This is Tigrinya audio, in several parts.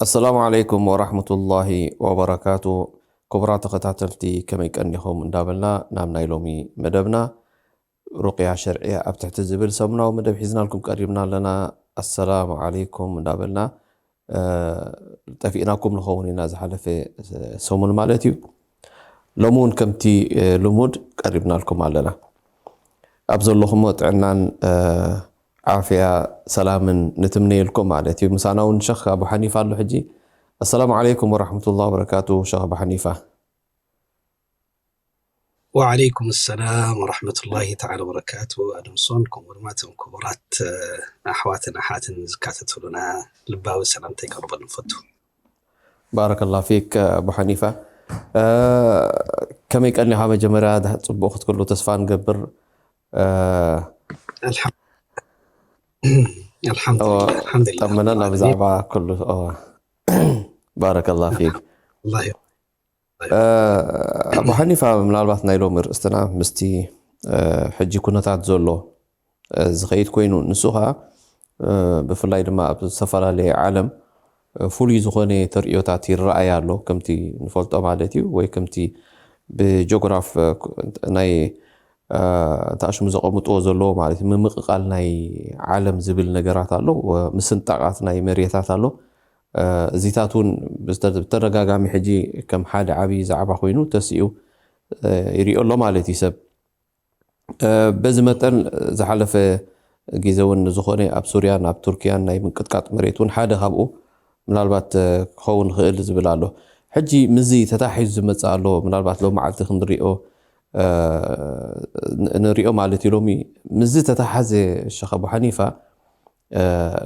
ኣሰላሙ ዓለይኩም ወራህመቱላሂ ወበረካቱ። ክቡራት ተኸታተልቲ፣ ከመይ ቀኒኹም እንዳበልና ናብ ናይ ሎሚ መደብና ሩቅያ ሸርዕያ ኣብ ትሕቲ ዝብል ሰሙናዊ መደብ ሒዝናልኩም ቀሪብና ኣለና። ኣሰላሙ ዓለይኩም እንዳበልና፣ እ፣ ጠፊእናኩም ንኸውን ኢና ዝሓለፈ ሰሙን ማለት እዩ። ሎሚ እውን ከምቲ፣ እ፣ ልሙድ ቀሪብናልኩም ኣለና። ኣብ ዘለኹሞ ጥዕናን፣ እ፣ ዓፍያ ሰላምን ንትምነየልኩም ማለት እዩ። ምሳና እውን ሸኽ ኣቡ ሓኒፋ ኣሎ ሕጂ። ኣሰላሙ ዓለይኩም ወራህመቱላሂ ወበረካቱ፣ ሸኽ ኣቡ ሓኒፋ። ወዓለይኩም ሰላም ወራህመቱላሂ ተዓላ ወበረካቱ። ኣደምሶን፣ ከምኡ ድማ እቶም ክቡራት፣ እ፣ ኣሕዋትን ኣሓትን ዝካተቱሉና ልባዊ ሰላምታ ይቀርበሉ ንፈቱ። ባረከላ ፊክ ኣቡ ሓኒፋ። እ፣ ከመይ ቀኒኻ? መጀመርያ ዳ-፣ ጽቡቕ ክትክሉ ተስፋ ንገብር። እ፣ ኣልሓም-፣ ኣልሓምዱሊላህ፣ ኣልሓምዱሊላህ ጠመነና ረብል ዓለሚን። ብዛዕባ ኩሉ። ኦ፣ ባረከላ ፊክ። ኣላህ ይባርክ። እ፣ ኣቡ ሓኒፋ፣ ምናልባት ናይ ሎሚ ርእስትና ምስቲ፣ እ፣ ሕጂ ኩነታት ዘሎ፣ እ፣ ዝኸይድ ኮይኑ፣ ንሱ ኸኣ፣ እ፣ ብፍላይ ድማ ኣብ ዝተፈላለየ ዓለም፣ እ፣ ፍሉይ ዝኾነ ተርእዮታት ይረኣይ ኣሎ፣ ከምቲ ንፈልጦ ማለት እዩ፣ ወይ ከምቲ ብጂኦግራፍ፣ እ፣ ናይ፣ እ፣ ተኣሽሙ ዘቐምጥዎ ዘለዎ ማለት እዩ፣ ምምቕቓል ናይ ዓለም ዝብል ነገራት ኣሎ፣ ወ-፣ ምስንጣቓት ናይ መሬታት ኣሎ። እ፣ እዚታት እውን ብዝተ-፣ ብተደጋጋሚ ሕጂ ከም ሓደ ዓብዪ ዛዕባ ኮይኑ ተሲኡ፣ እ፣ ይሪኦ ኣሎ ማለት እዩ ሰብ። እ፣ በዚ መጠን ዝሓለፈ ግዜ እውን ዝኾነ ኣብ ሱርያን ኣብ ቱርክያን ናይ ምንቅጥቃጥ መሬት እውን ሓደ ካብኡ ምናልባት፣ እ፣ ክኸውን ይኽእል ዝብል ኣሎ። ሕጂ ምስዚ ተታሒዙ ዝመጽእ ኣሎ፣ ምናልባት ሎም መዓልቲ ክንሪኦ፣ እ፣ ን-፣ ንሪኦ ማለት እዩ። ሎሚ ምስዚ ተተሓዘ ሸኽ ኣቡ ሓኒፋ፣ እ፣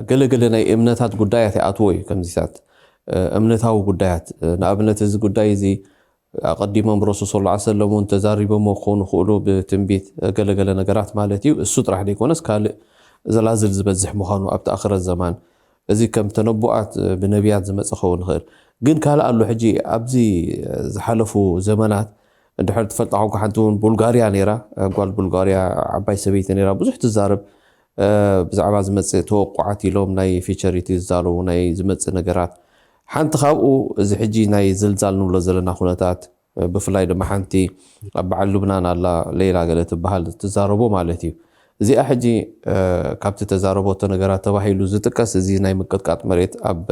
ገለ ገለ ናይ እምነታት ጉዳያት ይኣትዎ እዩ። ከምዚታት፣ እ፣ እምነታዊ ጉዳያት፣ እ፣ ንኣብነት እዚ ጉዳይ እዚ ኣቐዲሞም ረሱል ሰለላሁ ዐለይሂ ወሰለም እውን ተዛሪቦሞ ክኾኑ ይኽእሉ ብትንቢት፣ እ፣ ገለ ገለ ነገራት ማለት እዩ። እሱ ጥራሕ ዘይኮነስ ካልእ ዘላዝል ዝበዝሕ ምዃኑ ኣብቲ ኣኽረት ዘማን እዚ ከም ተነቡኣት፣ እ፣ ብነቢያት ዝመጸ ክኸውን ይኽእል። ግን ካልእ ኣሎ። ሕጂ ኣብዚ፣ እ፣ ዝሓለፉ ዘመናት እንድሕር ትፈልጣ ኮንካ ሓንቲ እውን ቡልጋርያ ነይራ፣ እ፣ ጓል ቡልጋርያ ዓባይ ሰበይቲ ነይራ፣ ብዙሕ ትዛረብ፣ እ፣ ብዛዕባ ዝመጽእ ተወቁዓት ኢሎም ናይ ፊቸሪቲ ዝዛረቡ ናይ ዝመጽእ ነገራት። ሓንቲ ካብኡ እዚ ሕጂ ናይ ዝልዛል ንብሎ ዘለና ኩነታት፣ እ፣ ብፍላይ ድማ ሓንቲ ኣብ በዓል ሉብናን ኣላ፣ ሌላ ገለ ትበሃል፣ ትዛረቦ ማለት እዩ። እዚኣ ሕጂ፣ እ፣ ካብቲ ተዛረቦቶ ነገራት ተባሂሉ ዝጥቀስ እዚ ናይ ምቅጥቃጥ መሬት ኣብ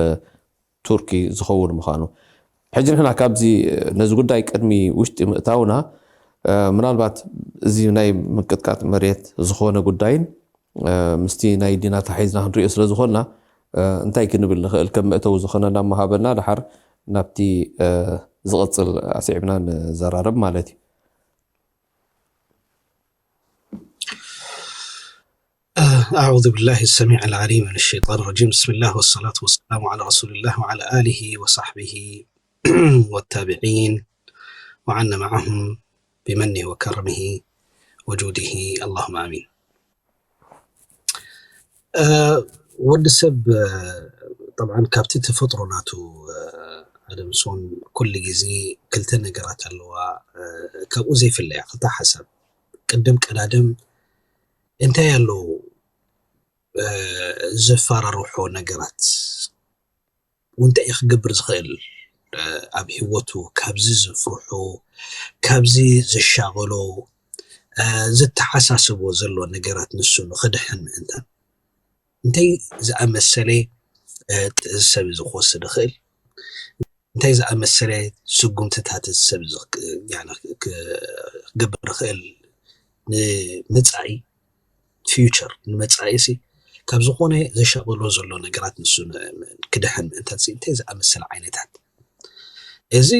ቱርኪ ዝኸውን ምዃኑ። ሕጂ ንሕና ካብዚ፣ ነዚ ጉዳይ ቅድሚ ውሽጢ ምእታውና፣ እ፣ ምናልባት እዚ ናይ ምቅጥቃጥ መሬት ዝኾነ ጉዳይን፣ እ፣ ምስቲ ናይ ዲና ተሓሒዝና ክንሪኦ ስለ ዝኾንና፣ እ፣ እንታይ ክንብል ንኽእል ከም መእተዊ ዝኾነና እሞ ሃበና፣ ደሓር ናብቲ፣ እ፣ ዝቕጽል ኣስዒብና ንዘራረብ ማለት እዩ። أعوذ بالله السميع العليم من الشيطان الرجيم. بسم الله والصلاة والسلام على رسول الله وعلى آله وصحبه والتابعين وعنا معهم بمنه وكرمه وجوده. اللهم آمين. እ፣ ወዲ ሰብ፣ እ፣ ጠብዓን ካብቲ ተፈጥሮ ናቱ፣ እ፣ ኣደምሶን ኩሉ ግዜ ክልተ ነገራት ኣለዋ፣ እ፣ ካብኡ ዘይፍለያ ክልተ ሓሳብ። ቅድም ቀዳድም እንታይ ኣለዉ፣ እ፣ ዘፈራርሖ ነገራት? እንታይ እዩ ክገብር ዝኽእል? እ፣ ኣብ ህይወቱ ካብዚ ዘፍርሖ፣ ካብዚ ዘሻቕሎ፣ እ፣ ዘተሓሳስቦ ዘሎ ነገራት ንሱ ንኽድሕን ምእንታን እንታይ ዝኣመሰለ፣ እ፣ ጥንሰብ እዚ ክወስድ ይኽእል? እንታይ ዝኣመሰለ ስጉምትታት እዚ ሰብ እዚ ክ-፣ ያኒ ክ-፣ ክገብር ይኽእል? ንመጻኢ፣ ፊውቸር፣ ንመጻኢ ሲ ካብ ዝኾነ ዘሻቕሎ ዘሎ ነገራት ንሱ ን-፣ ክድሕን ምእንታን ሲ እንታይ ዝኣመሰለ ዓይነታት? እዚ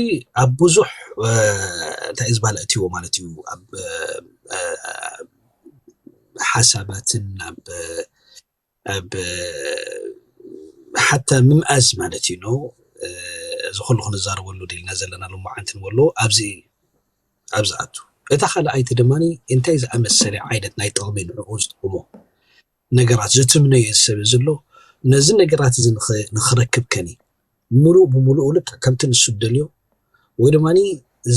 ኣብ ብዙሕ፣ እ፣ እንታይ እዩ ዝባል ኣእትይዎ ማለት እዩ። ኣብ፣ እ፣ እ፣ ሓሳባትን ኣብ፣ ኣብ ሓታ ምምኣዝ ማለት እዩ። ኖ፣ እ፣ እዚ ኩሉ ክንዛረበሉ ድልና ዘለና ሎማዓንቲ ንበሎ ኣብዚ፣ ኣብ ዝኣቱ። እታ ካልኣይቲ ድማ እንታይ ዝኣመሰለ ዓይነት ናይ ጥቕሚ ንዕኡ ዝጠቕሞ ነገራት ዝትምነዮ ሰብ ዘሎ፣ ነዚ ነገራት እዚ ንኽ- ንኽረክብ ከኒ ምሉእ ብምሉእ ልክዕ ከምቲ ንሱ ደልዮ ወይ ድማ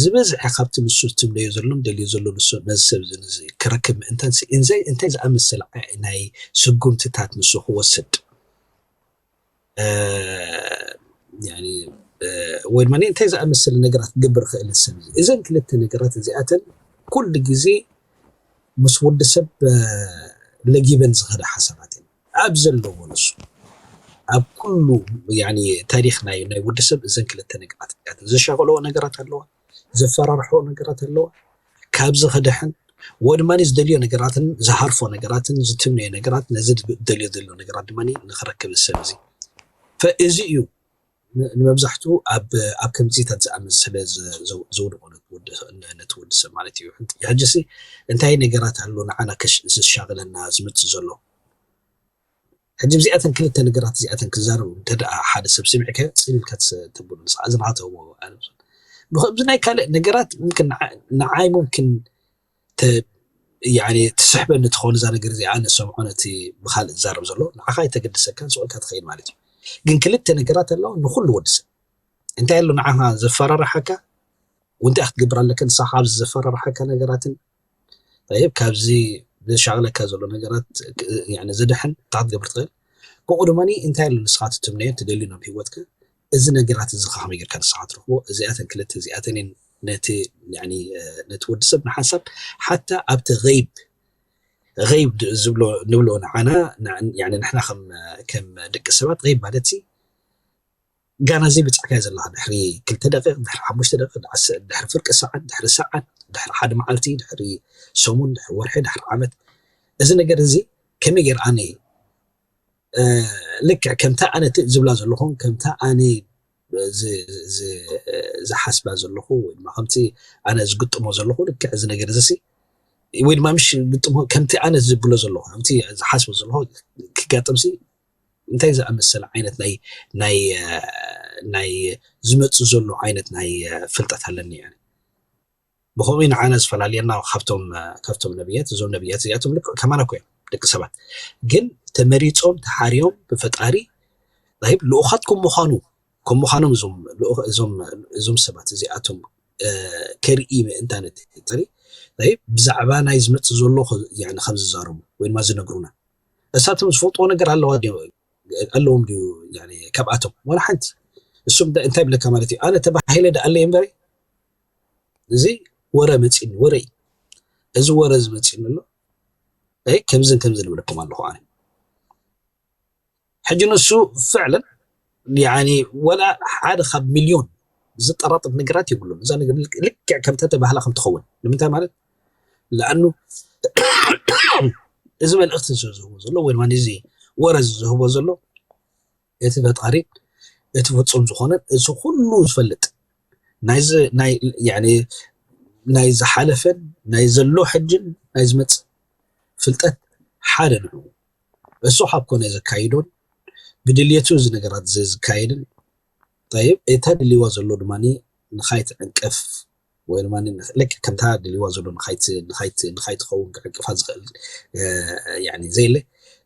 ዝበዝሐ ካብቲ ንሱ ትምነዮ ዘሎን ደልዮ ዘሎ ንሱ ነዚ ሰብ እዚ ንዚ ክረክብ ምእንታን ሲ- እንታይ እንታይ ዝኣመሰለ ዓ- ናይ ስጉምትታት ንሱ ክወስድ እ፣ ያኒ፣ እ፣ ወይ ድማ እንታይ ዝኣመሰለ ነገራት ክገብር ክእል ሰብ እዚ እዘን ክልተ ነገራት እዚኣተን ኩሉ ግዜ ምስ ወዲ ሰብ እ፣ ለጊበን ዝኸዳ ሓሳባት እየን ኣብ ዘለዎ ንሱ ኣብ ኩሉ ያኒ ታሪኽ ናይ ናይ ወዲ ሰብ እዘን ክልተ ነገራት እዚኣተን ዘሻቕልኦ ነገራት ኣለዋ ዘፈራርሕኦ ነገራት ኣለዋ ካብዚ ክድሕን ወይ ድማ ዝደልዮ ነገራትን ዝሃርፎ ነገራትን ዝትምነዮ ነገራት ነዚ ዝደልዮ ዘሎ ነገራት ድማ ንክረክብ ሰብ እዚ ፈእዚ እዩ ን- ንመብዛሕትኡ ኣብ ኣብ ከምዚታት ዝኣመሰለ ዝ- ዝ- ዝውድቆ ነቲ ወዲ ነ- ነቲ ወዲ ሰብ ማለት እዩ ሕጂ ሕጂ ሲ እንታይ ነገራት ኣሎ ንዓና ከሽ- ዝሻቅለና ዝመፅእ ዘሎ ሕጂ እዚኣተን ክልተ ነገራት እዚኣተን ክዛረቡ እንተ ደኣ ሓደ ሰብ ስሚዕከ ፅልልካ ትስ- ትብሉ ንስኻ እዝንኻ ትህቦ ኣነ ብዙ ብኸ- ብዚ ናይ ካልእ ነገራት ምምክን ንዓ- ንዓይ ሙምክን ተ- ያኒ ትስሕበኒ ትኸውን እዛ ነገር እዚኣ ኣነ ሰምዖ ነቲ ብካልእ ዝዛረብ ዘሎ ንዓኻ ኣይተገድሰካን ስቕ ኢልካ ትኸይድ ማለት እዩ ግን ክልተ ነገራት ኣለዋ ንኩሉ ወዲ ሰብ እንታይ ኣሎ ንዓኻ ዘፈራርሓካ ወንታይ ክትገብር ኣለካ ንስኻ ኣብዚ ዘፈራርሓካ ነገራትን طيب ካብዚ ዘሻቕለካ ዘሎ ነገራት ያኒ ዝድሕን እንታይ ክትገብር ትኽእል ብኡ ድማ እንታይ ኣሎ ንስኻ ትትምነዮ ትደልዩ ናብ ህይወትካ እዚ ነገራት እዚ ከመይ ጌርካ ንስኻ ትረኽቦ እዚኣተን ክልተ እዚኣተን እየን ነቲ ያኒ ነቲ ወዲ ሰብ ንሓንሳብ ሓታ ኣብቲ غيب غيب ዝብሎ ንብሎ ንዓና ያኒ ንሕና ከም ከም ደቂ ሰባት غيب ማለት ሲ ጋና ዘይበጻሕካዮ ዘለኻ ድሕሪ ክልተ ደቂቕ ድሕሪ ሓሙሽተ ደቂቕ ድሕሪ ፍርቂ ሰዓት ድሕሪ ሰዓት ድሕሪ ሓደ መዓልቲ ድሕሪ ሰሙን ድሕሪ ወርሒ ድሕሪ ዓመት እዚ ነገር እዚ ከመይ ገይር ኣነ ልክዕ ከምታ ኣነ ዝብላ ዘለኹን ከምታ ኣነ ዝሓስባ ዘለኹ ወይ ድማ ከምቲ ኣነ ዝግጥሞ ዘለኹ ልክዕ እዚ ነገር እዚ ወይ ድማ ምሽ ግጥሞ ከምቲ ኣነ ዝብሎ ዘለኹ ከምቲ ዝሓስቦ ዘለኹ ክጋጥምሲ እንታይ ዝኣመሰለ ዓይነት ናይ ናይ ናይ ዝመፅእ ዘሎ ዓይነት ናይ ፍልጠት ኣለኒ እየ ብኸምኡ ንዓና ዝፈላልየና ካብቶም ካብቶም ነብያት እዞም ነብያት እዚኣቶም ልክዕ ከማና እኮ እዮም ደቂ ሰባት ግን ተመሪፆም ተሓርዮም ብፈጣሪ ይ ልኡኻት ከም ምዃኑ ከም ምዃኖም እዞም እዞም ሰባት እዚኣቶም ከርኢ ምእንታን እቲ ፈጣሪ ብዛዕባ ናይ ዝመፅእ ዘሎ ከም ዝዛረቡ ወይ ድማ ዝነግሩና እሳቶም ዝፈልጥዎ ነገር ኣለዋ ኣለዎም ድዩ ካብኣቶም ዋላ ሓንቲ እሱም እንታይ ብለካ ማለት እዩ ኣነ ተባሂለ ደኣለየ እምበሪ እዚ ወረ መፂኒ ወረ እዩ እዚ ወረ እዚ መፂኒ ኣሎ ከምዝን ከምዚ ንብለኩም ኣለኹ ኣነ ሕጂ ንሱ ፍዕለን ያኒ ወላ ሓደ ካብ ሚልዮን ዝጠራጥር ነገራት የብሉን እዛ ነገር ልክዕ ከምታ ተባህላ ከም ትኸውን ንምንታይ ማለት ለኣኑ እዚ መልእክቲ ዝህቦ ዘሎ ወይ ድማ እዚ ወረ ዝህቦ ዘሎ እቲ ፈጣሪ እቲ ፍፁም ዝኾነ እዚ ኩሉ ዝፈልጥ ናይ ዝሓለፈን ናይ ዘሎ ሕጅን ናይ ዝመፅእ ፍልጠት ሓደ ንዑ እሱ ካብ ኮነ ዘካይዶን ብድልየቱ እዚ ነገራት ዝካየድን ይብ እታ ድልዋ ዘሎ ድማ ንኻይትዕንቀፍ ወይ ድማ ልክ ከምታ ድልዋ ዘሎ ንኻይትኸውን ክዕንቅፋ ዝኽእል ዘየለ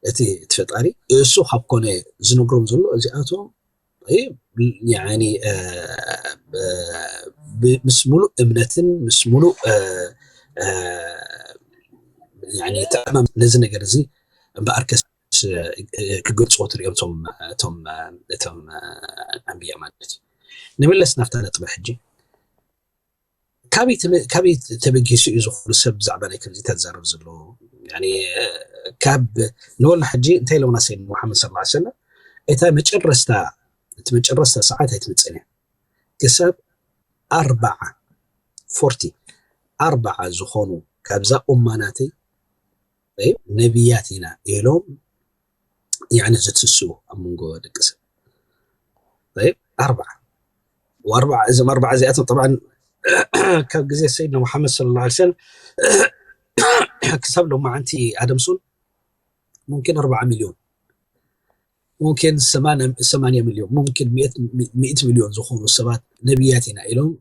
እቲ እቲ ፈጣሪ እሱ ካብ ኮነ ዝነግሮም ዘሎ እዚኣቶም ምስ ሙሉእ እምነትን ምስ ሙሉእ ተዕማም ነዚ ነገር እዚ እምበኣርከስ ክገልፅዎ ትሪኦም እቶም እቶም እቶም ኣንብያ ማለት እዩ ንምለስ ናብታ ነጥበ ሕጂ ካበይ ተበጊሱ እዩ ዝኽሉ ሰብ ብዛዕባ ናይ ከምዚታት ዝዛረብ ዘሎ ካብ ንወላ ሕጂ እንታይ ኢሎምና ሰይድ ሙሓመድ ስለ ሰለም እታ መጨረስታ እቲ መጨረስታ ሰዓት ኣይትምፅእን እያ ክሳብ ኣርባዓ ፎርቲ ኣርባዓ ዝኾኑ ካብዛ ኡማ ናተይ ነብያት ኢና ኢሎም ያኒ ዘትስስኡ ኣብ መንጎ ደቂ ሰብ ኣርባዓ ወኣርባዓ እዞም ኣርባዓ እዚኣቶም ጠብዓ ካብ ግዜ ሰይድና ሙሓመድ ስለ ላ ሰለም ክሳብ ሎማዓንቲ ኣደምሱን ሙምኪን ኣርባዓ ሚልዮን ሙምኪን ሰማንያ ሚልዮን ሙምኪን ሚእቲ ሚልዮን ዝኾኑ ሰባት ነብያት ኢና ኢሎም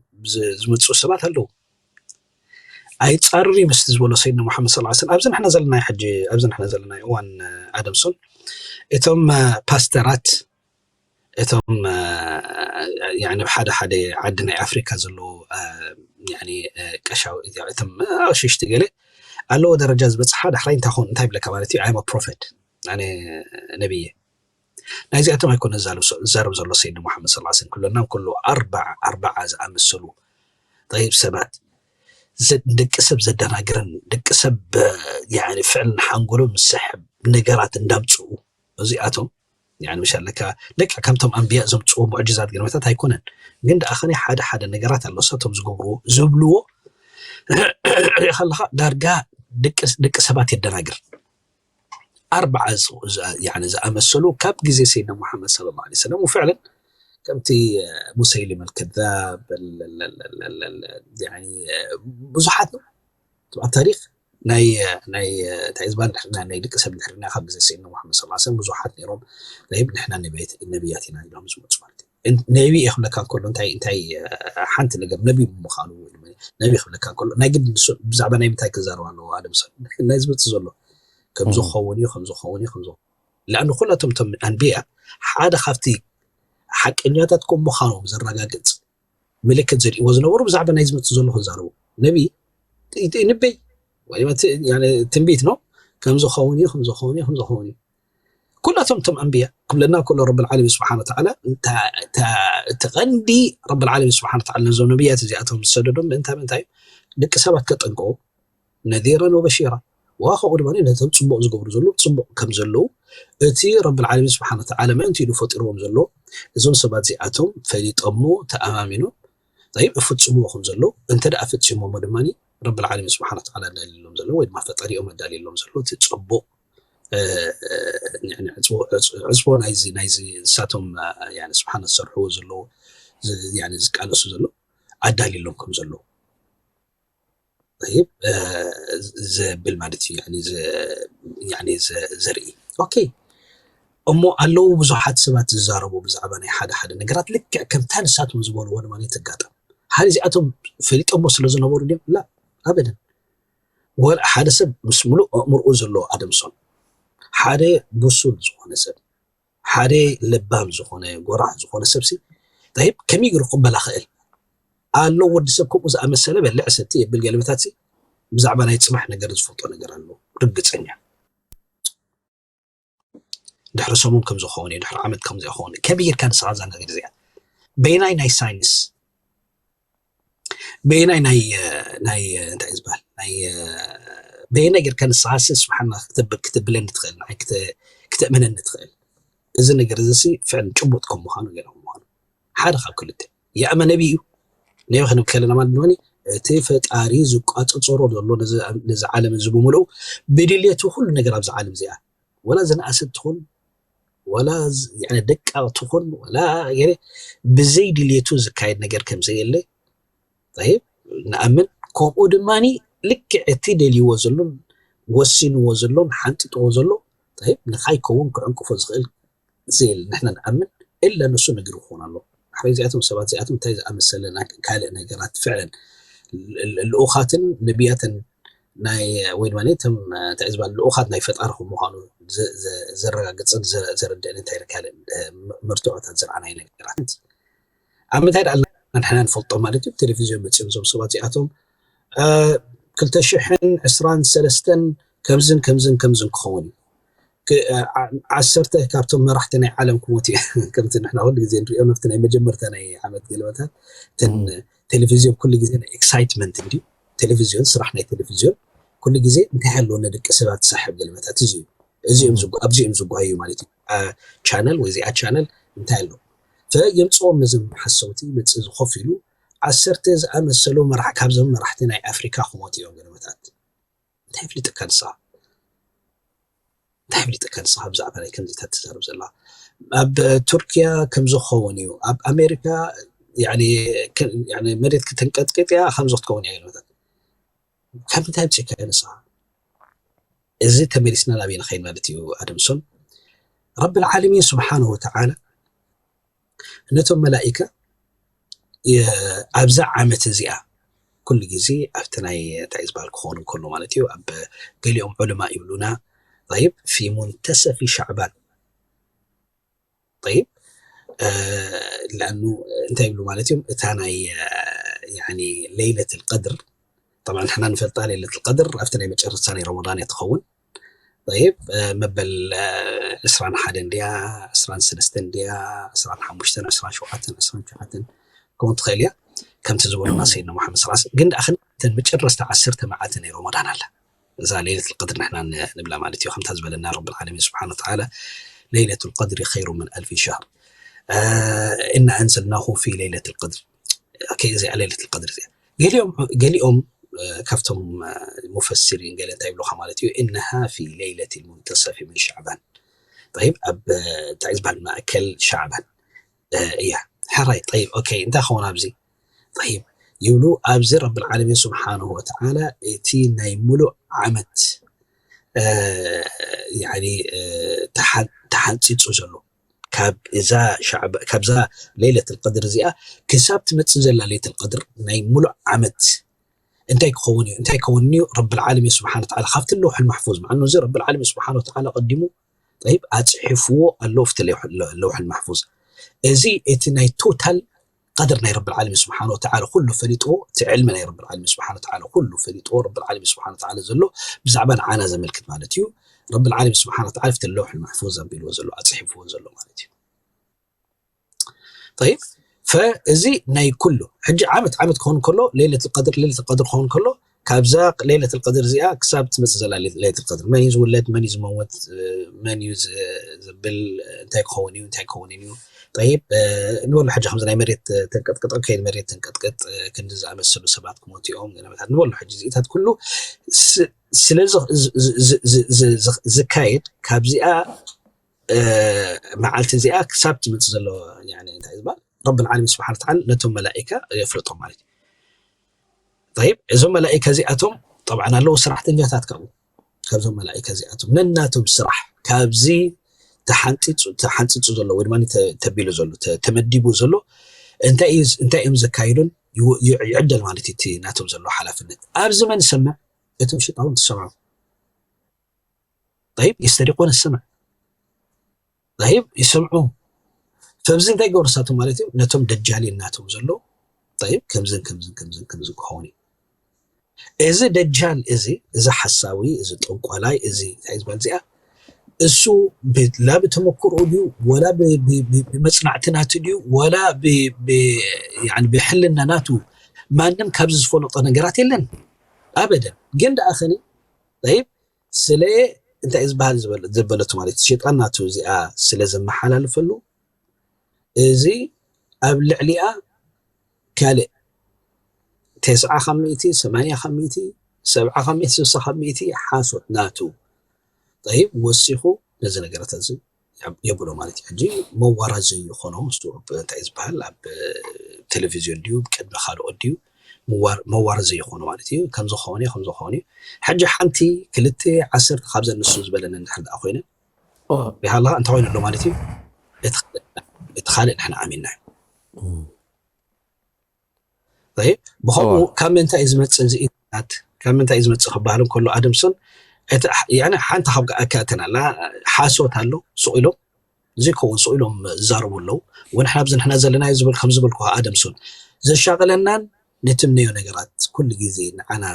ዝመፅኡ ሰባት ኣለዉ ኣይጻረር እዩ ምስቲ ዝበሎ ሰይድና ሙሓመድ ሰለላሁ ዐለይሂ ወሰለም። ኣብዚ ንሕና ዘለናዮ ሕጂ፣ ኣብዚ ንሕና ዘለናዮ እዋን፣ ኣደምሶን፣ እቶም፣ እ፣ ፓስተራት፣ እቶም፣ እ፣ ያኒ፣ ኣብ ሓደ ሓደ ዓዲ ናይ ኣፍሪካ ዘለዉ፣ እ፣ ያኒ፣ እ፣ ቀሻው፣ እቶም ኣቕሽሽቲ ገለ ኣለዎ ደረጃ ዝበጽሓ፣ ዳሕራይ እንታይ ኾን፣ እንታይ ይብለካ ማለት እዩ? I'm a prophet፣ ኣነ ነብየ። ናይዚኣቶም ኣይኮነ ዝዛረብ፣ ዝዛረብ ዘሎ ሰይድና ሙሓመድ ሰለላሁ ዐለይሂ ወሰለም። ኩለና ኩሉ ኣርባዓ፣ ኣርባዓ ዝኣመሰሉ ጠይብ ሰባት፣ ዘ-፣ ደቂ ሰብ ዘደናግርን ደቂ ሰብ፣ እ፣ ያኒ፣ ፍዕልን ሓንጎሎም ዝስሕብ ነገራት እንዳምጽኡ፣ እዚኣቶም፣ ያኒ፣ ምሽ ኣለካ፣ ልክዕ ከምቶም ኣንብያ ዘምጽኡ ሙዕጅዛት ገለመታት ኣይኮነን። ግን ደኣ ኸነ ሓደ ሓደ ነገራት ኣሎ፣ እሳቶም ዝገብርዎ፣ ዝብልዎ ሪኢ ከለኻ ዳርጋ ደቂ፣ ደቂ ሰባት የደናግር። ኣርባዓ ዝ-፣ ዝ-፣ ያኒ፣ ዝኣመሰሉ ካብ ግዜ ሰይድና ሙሓመድ ሰለላሁ ዐለይሂ ወሰለም፣ ወፍዕለን ከምቲ፣ እ፣ ሙሰይሊመ ልከዛብ፣ ል-፣ ል-፣ ያኒ፣ እ፣ ብዙሓት ነው ኣብ ታሪክ ናይ፣ ናይ፣ እንታይ ዝበሃል፣ ንሕና ናይ ደቂ ሰብ ድሕርና ካብ ግዜ ሰይድና ሙሓመድ ሰለላሁ ዐለይሂ ወሰለም ብዙሓት ነይሮም። ጠይብ፣ ንሕና ነቢያት፣ ነቢያት ኢና ኢሎም ዝመፁ ማለት እዩ። እን-፣ ነቢ እየ ክብለካ እንከሎ እንታይ፣ እንታይ፣ ሓንቲ ነገር ነቢ ብምዃኑ፣ ነቢ ክብለካ እንከሎ ናይ ግድ ንሱ ብዛዕባ ናይ ምንታይ ክዛረብ ኣለዎ? ኣደምሶን፣ ናይ ዝመፅእ ዘሎ ከም ዝኸውን እዩ፣ ከም ዝኸውን እዩ፣ ከም ዝኸውን። ለኣኑ ኩላቶም እቶም ኣንብያ ሓደ ካብቲ ሓቀኛታት ከም ምዃኖም ዘረጋግፅ ምልክት ዘርእዎ ዝነበሩ ብዛዕባ ናይ ዝመፅእ ዘሎ ክዛረቡ። ነቢ ት-፣ ት-፣ ይንበይ ወይ ድማ ት-፣ ያኒ ትንቢት ነው። ከም ዝኸውን እዩ፣ ከም ዝኸውን እዩ፣ ከም ዝኸውን እዩ። ኩላቶም እቶም ኣንብያ ክብለና ከሎ ረብል ዓለሚን ስብሓነ ወተዓላ እንታ-፣ እታ-፣ እቲ ቀንዲ ረብል ዓለሚን ስብሓነ ወተዓላ ነዞም ነብያት እዚኣቶም ዝሰደዶም ምእንታ ምንታይ እዩ? ደቂ ሰባት ከጠንቅቑ፣ ነዚረን ወበሺራ። ዋ፣ ከምኡ ድማ ነቶም ጽቡቕ ዝገብሩ ዘለዉ ጽቡቕ ከም ዘለዉ፣ እቲ ረብል ዓለሚን ስብሓነ ወተዓላ ምእንቲ ኢሉ ፈጢርዎም ዘሎ፣ እዞም ሰባት እዚኣቶም ፈሊጦሞ፣ ተኣማሚኖም፣ ጠይብ፣ እፍጽምዎ ከም ዘለዉ፣ እንተ ደኣ ፈጺሞሞ ድማ ረብል ዓለሚን ስብሓነ ወተዓላ ኣዳልየሎም ዘሎ ወይ ድማ ፈጣሪኦም ኣዳልየሎም ዘሎ እቲ ጽቡቕ፣ እ፣ እ፣ ዕጽቦ፣ ዕጽ-፣ ዕጽቦ ናይዚ፣ ናይዚ ንሳቶም፣ እ፣ ያኒ ስብሓነ ዝሰርሕዎ ዘለዉ፣ ዝ-፣ ያኒ ዝቃለሱ ዘለዉ ኣዳልየሎም ከም ዘለዉ። ጠይብ፣ እ፣ ዘብል ማለት እዩ፣ ያኒ ዘ-፣ ያኒ ዘ-፣ ዘርኢ። ኦኬ። እሞ ኣለዉ ብዙሓት ሰባት ዝዛረቡ ብዛዕባ ናይ ሓደ ሓደ ነገራት፣ ልክዕ ከምታ ንሳቶም ዝበልዎ ድማ ትጋጠም። ሃሊ እዚኣቶም ፈሊጦሞ ስለ ዝነበሩ ድዮም? ላ፣ ኣበደን። ወላ ሓደ ሰብ ምስ ምሉእ ኣእምሮኡ ዘሎ ኣደምሶን፣ ሓደ ብሱል ዝኾነ ሰብ፣ ሓደ ለባም ዝኾነ፣ ጎራሕ ዝኾነ ሰብሲ፣ ጠይብ፣ ከመይ ገይሩ ክቕበላ ክእል? ኣሎ ወዲ ሰብ ከምኡ ዝኣመሰለ በልዕ ሰቲ የብል ገለመታትሲ፣ ብዛዕባ ናይ ጽባሕ ነገር ዝፈልጦ ነገር ኣሎ፣ ርግጸኛ። ድሕሪ ሰሙን ከም ዝኸውን እዩ፣ ድሕሪ ዓመት ከም ዝኸውን እዩ። ከመይ ጌርካ ንስኻ እዛ ነገር እዚኣ? በየናይ ናይ ሳይንስ፣ በየናይ ናይ፣ ናይ፣ እንታይ እዩ ዝበሃል? ናይ፣ በየናይ ጌርካ ንስኻሲ ስብሓና ክተብ-፣ ክትብለኒ ትኽእል፣ ንዓይ ክተ-፣ ክተእምነኒ ትኽእል? እዚ ነገር እዚ ሲ ፍዕን ጭቡጥ ከም ምዃኑ ገለ ከም ምዃኑ። ሓደ ካብ ክልተ። ያእመ ነቢ እዩ። ነቢ ክንብል ከለና ማለት ድማ እቲ ፈጣሪ ዝቋጸጸሮ ዘሎ ነዚ፣ ነዚ ዓለም እዚ ብምልኡ ብድልየቱ ኩሉ ነገር ኣብዚ ዓለም እዚኣ። ወላ ዝነኣሰት ትኹን፣ ወላ ዝ-፣ ያኒ ደቃቕ ትኹን፣ ወላ ገለ ብዘይ ድልየቱ ዝካየድ ነገር ከም ዘየለ፣ ጠይብ፣ ንኣምን። ከምኡ ድማ ልክዕ እቲ ደልይዎ ዘሎን ወሲንዎ ዘሎን ሓንጢጥዎ ዘሎ፣ ጠይብ፣ ንኻይከውን ክዕንቅፎ ዝኽእል ዘየለ ንሕና ንኣምን፣ እለ ንሱ ነጊሩ ክኸውን ኣለዎ። ኣሕራይ እዚኣቶም ሰባት እዚኣቶም እንታይ ዝኣመሰለ ናይ ካልእ ነገራት ፍዕለን ል-፣ ል-፣ ልኡኻትን ነቢያትን ናይ፣ ወይ ድማ እቶም፣ እንታይ ዝበሃል፣ ልኡኻት ናይ ፈጣሪ ከም ምዃኑ ዘ-፣ ዘ-፣ ዘረጋግጽን ዘ-፣ ዘረድእን እንታይ ካልእ፣ እ፣ ም-፣ መርትዖታት ዝረኣናዮ ነገራት። ኣብ ምንታይ ደኣ ንሕና ንፈልጦ ማለት እዩ? ቴሌቪዝዮን መጺኦም እዞም ሰባት እዚኣቶም፣ እ፣ ክልተ ሽሕን ዕስራን ሰለስተን ከምዝን ከምዝን ከምዝን ክኸውን እዩ። ክ-፣ ዓ-፣ ዓሰርተ ካብቶም መራሕቲ ናይ ዓለም ክሞቱ እዮም። ከምቲ ንሕና ኩሉ ግዜ ንሪኦ፣ ኣብቲ ናይ መጀመርታ ናይ ዓመት ገለመታት፣ እተን እም። ቴሌቪዝዮን ኩሉ ግዜ ናይ ኤክሳይትመንት እንድዩ። ቴሌቪዝዮን፣ ስራሕ ናይ ቴሌቪዝዮን ኩሉ ግዜ እንታይ ኣለዎ ነደቂ ሰባት ዝስሕብ ገለመታት፣ እዚ እዩ። እዚኦም እም። ዝጓ-፣ ኣብዚኦም ዝጓዩ ማለት እዩ። አ፣ ቻነል ወይ እዚኣ ቻነል እንታይ ኣሎ? ፈ-፣ የምጽኦም ነዞም ሓሰውቲ፣ ይመጽእ፣ እዚ ኮፍ ኢሉ፣ ዓሰርተ ዝኣመሰሉ መራሕ-፣ ካብዞም መራሕቲ ናይ ኣፍሪካ ክሞቱ እዮም ገለመታት። እንታይ ኣፍሊጥካ ንስኻ? እንታይ ኣፍሊጥካ ንስኻ ብዛዕባ ናይ ከምዚታት ትዛረብ ዘለኻ? ኣብ ቱርኪያ ከም ዝኸውን እዩ፣ ኣብ ኣሜሪካ፣ ያኒ፣ ከ-፣ ያኒ፣ መሬት ከተንቀጥቅጥ እያ፣ ከምዚ ክትከውን እያ ኢሉ። ካብ ምንታይ ኣምጺእካዮ ንስኻ? እዚ ተመሊስና ናበይ ንኸይድ ማለት እዩ፣ ኣደምሶን? ረብል ዓለሚን ስብሓነሁ ወተዓላ ነቶም መላኢካ፣ የ-፣ ኣብዛ ዓመት እዚኣ፣ ኩሉ ግዜ ኣብቲ ናይ እንታይ ዝበሃል ክኸውን እንከሎ ማለት እዩ ኣብ ገሊኦም ዑለማ ይብሉና طيب في منتصف شعبان طيب لأنه እንታይ ይብሉ ማለት እዮም እታ ናይ يعني ليلة القدر طبعا ንሕና ንፈልጣ ليلة القدر ኣብቲ ናይ መጨረስታ ናይ ረመዳን እያ ትኸውን طيب መበል ዕስራን ሓደን ድያ ዕስራን ሰለስተን ድያ ዕስራን ሓሙሽተን ዕስራን ሸውዓተን ዕስራን ሸውዓተን ክኸውን ትኽእል እያ ከምቲ ዝበሉና ሰይድና ሙሓመድ ስ ግን ደኣ እተን መጨረስታ ዓሰርተ መዓልቲ ናይ ረመዳን ኣላ እዛ ليلة القدر ንሕና ንብላ ማለት እዩ ከምታ ዝበለና ረብ العالمين سبحانه وتعالى ليلة القدر خير من ألف شهر إنا أنزلناه في ليلة القدر እዚኣ ليلة القدر እዚኣ ገሊኦም ገሊኦም ካብቶም ሙፈሲሪን ገለ እንታይ ይብሉኻ ማለት እዩ إنها في ليلة المنتصف من شعبان طيب ኣብ እንታይ ዝበሃል ማእከል ሻዕባን እያ ሕራይ طيب ኦኬ እንታይ ኸውን ኣብዚ طيب ይብሉ ኣብዚ ረብ العالمين سبحانه وتعالى እቲ ናይ ሙሉእ ዓመት يعني ተሓንፂፁ ዘሎ ካብ እዛ ሻዕባ ካብዛ ليلة القدر እዚኣ ክሳብ ትመፅእ ዘላ ليلة القدر ናይ ሙሉእ ዓመት እንታይ ክኸውን እዩ እንታይ ክኸውን እዩ ረብ العالمين سبحانه وتعالى ካብቲ اللوح المحفوظ مع أنه እዚ ረብ العالمين سبحانه وتعالى ቀዲሙ طيب ኣፅሒፍዎ ኣሎ ኣብቲ اللوح المحفوظ እዚ እቲ ናይ ቶታል قدر ናይ رب العالمين سبحانه وتعالى ኩሉ ፈሊጥዎ እቲ ዕልሚ ናይ رب العالمين سبحانه وتعالى ኩሉ ፈሊጥዎ رب العالمين سبحانه وتعالى ዘሎ ብዛዕባ ንዓና ዘመልክት ማለት እዩ رب العالمين سبحانه وتعالى في اللوح المحفوظ ኣቢልዎ ዘሎ ኣፅሒፍዎ ዘሎ ማለት እዩ طيب فእዚ ናይ ኩሉ ሕጂ ዓመት ዓመት ክኸውን ከሎ ليلة القدر ليلة القدر ክኸውን ከሎ ካብዛ ليلة القدر እዚኣ ክሳብ ትመፅእ ዘላ ليلة القدر መን እዩ ዝውለድ መን እዩ ዝመውት መን እዩ ዘብል እንታይ ክኸውን እዩ እንታይ ክኸውን እዩ طيب ንበሉ ሕጂ ከምዚ ናይ መሬት ተንቀጥቅጥ ከይድ መሬት ተንቀጥቅጥ ክንዲ ዝኣመሰሉ ሰባት ክሞቱ እዮም ገለመታት ንበሉ ሕጂ እዚኢታት ኩሉ ስለዚ ዝካየድ ካብዚኣ መዓልቲ እዚኣ ክሳብ ትመፅእ ዘሎ እንታይ ዝበሃል ረብ العالمين سبحانه وتعالى ነቶም መላኢካ የፍልጦም ማለት እዩ طيب እዞም መላኢካ እዚኣቶም طبعا ኣለዉ ሰራሕተኛታት ካብኡ ካብዞም መላኢካ እዚኣቶም ነናቶም ስራሕ ካብዚ ተሓንፂፁ ተሓንፂፁ ዘሎ ወይ ድማ ተቢሉ ዘሎ ተመዲቡ ዘሎ እንታይ እንታይ እዮም ዘካይዱን ይዕደል ማለት እዩ እቲ ናቶም ዘሎ ሓላፍነት ኣብዚ መን ይሰምዕ እቶም ሽጣውን ትሰምዑ طيب يسترقون السمع طيب ይሰምዑ ፈብዚ እንታይ ገብሩ ሳቶም ማለት እዩ ነቶም ደጃሊን ናቶም ዘሎ طيب ከምዝን ከምዝን ከምዝን ከምዝን ክኸውን እዩ እዚ ደጃል እዚ እዚ ሓሳዊ እዚ ጠንቋላይ እዚ እንታይ ዝበሃል እዚኣ እሱ ላ ብተመክሮ ድዩ ወላ ብመፅናዕቲ ናቱ ድዩ ወላ ብሕልና ናቱ ማንም ካብዚ ዝፈለጦ ነገራት የለን ኣበደን ግን ደኣ ኸኒ طيب ስለ እንታይ ዝበሃል ዘበለቱ ማለት ሸይጣን ናቱ እዚኣ ስለ ዘመሓላልፈሉ እዚ ኣብ ልዕሊኣ ካልእ ተስዓ ካብ ሚእቲ ሰማንያ ካብ ሚእቲ ሰብዓ ካብ ሚእቲ ስሳ ካብ ሚእቲ ሓሶት ናቱ طيب ወሲኹ ነዚ ነገራት እዚ የብሎ ማለት እዩ ሕጂ መዋራዘ ይኾኖ እሱ እንታይ ዝበሃል ኣብ ቴሌቪዝዮን ድዩ ቅድሚ ካልኦት ድዩ መዋርዘ ይኾኖ ማለት እዩ ከምዝኾነ ከምዝኾነ እዩ ሕጂ ሓንቲ ክልተ ዓሰርተ ካብዘን ንሱ ዝበለነ እንድሕር ደኣ ኮይነ ይሃለኻ እንታይ ኮይኑ ኣሎ ማለት እዩ እቲ ካልእ ንሕና ኣሚንና እዩ ብኸምኡ ካብ ምንታይ እዩ ዝመፅእ እዚ ኢንተርነት ካብ ምንታይ እዩ ዝመፅእ ክበሃል እንከሎ ኣደምሶን ሓንቲ ካብ ኣካእተን ኣላ ሓሶት ኣሎ ስቕ ኢሎም ዘይከውን ስቕ ኢሎም ዝዛረቡ ኣለዉ ወንሕና ኣብዚ ንሕና ዘለናዮ ዝብል ከም ዝበልኩ ኣደምሶን ዘሻቕለናን ንትምነዮ ነገራት ኩሉ ግዜ ንዓና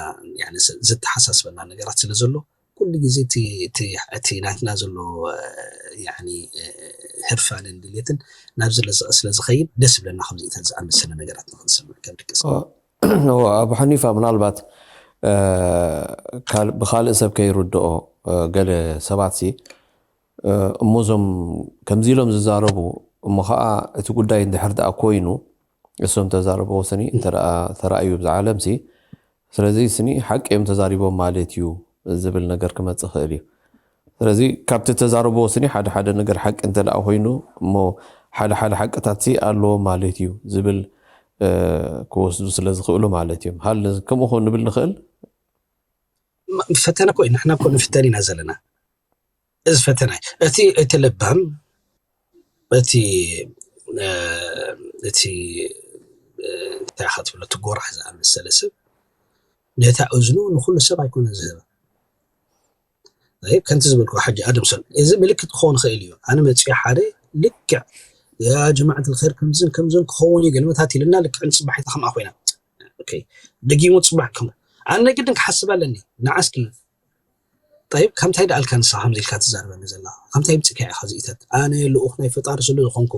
ዝተሓሳስበና ነገራት ስለ ዘሎ ኩሉ ግዜ እቲ ናትና ዘሎ ህርፋንን ድሌትን ናብ ዝለዝቐ ስለ ዝኸይድ ደስ ብለና ከምዚኢታት ዝኣመሰለ ነገራት ንክንሰምዕ ከም ደቂ ኣቡ ሓኒፋ ምናልባት ብካልእ ሰብ ከይርድኦ ገለ ሰባት ሲ እሞዞም ከምዚ ኢሎም ዝዛረቡ እሞ ከዓ እቲ ጉዳይ እንድሕር ደኣ ኮይኑ እሶም ተዛረበዎ ስኒ እንተ ተራእዩ ብዛ ዓለም ሲ ስለዚ ስኒ ሓቂ እዮም ተዛሪቦም ማለት እዩ ዝብል ነገር ክመፅእ ክእል እዩ ስለዚ ካብቲ ተዛረቦ ስኒ ሓደ ሓደ ነገር ሓቂ እንተ ደኣ ኮይኑ እሞ ሓደ ሓደ ሓቅታት ሲ ኣለዎ ማለት እዩ ዝብል ክወስዱ ስለ ዝኽእሉ ማለት እዩ ሃል ከምኡ ኮ ንብል ንኽእል ፈተነ ኮ ንሕና ኮ ንፍተን ኢና ዘለና እዚ ፈተነ እቲ እቲ ለባም እቲ እቲ እንታይ ኢኻ ትብሎ እቲ ጎራሕ ዝኣመሰለ ሰብ ነታ እዝኑ ንኹሉ ሰብ ኣይኮነን ዝህባ። طيب ከምቲ ዝበልኩ ሓጂ ኣደምሰን እዚ ምልክት ክኸውን ይኽእል እዩ። ኣነ መፅኡ ሓደ ልክዕ ያ ጀማዓት ልኸይር ከምዝን ከምዝን ክኸውን እዩ ገልመታት ኢልና ልክዕ ንፅባሒታ ከምኣ ኮይና ደጊሙ ፅባሕ ከም ኣነ ግድን ክሓስብ ኣለኒ ንዓስኪ طيب ከምታይ ደኣልካ ንስኻ ከምዚ ኢልካ ትዛረበኒ ዘላ ከምታይ ምፅካ ኢኻ ዝኢተት ኣነ ልኡኽ ናይ ፈጣሪ ስለ ዝኾንኩ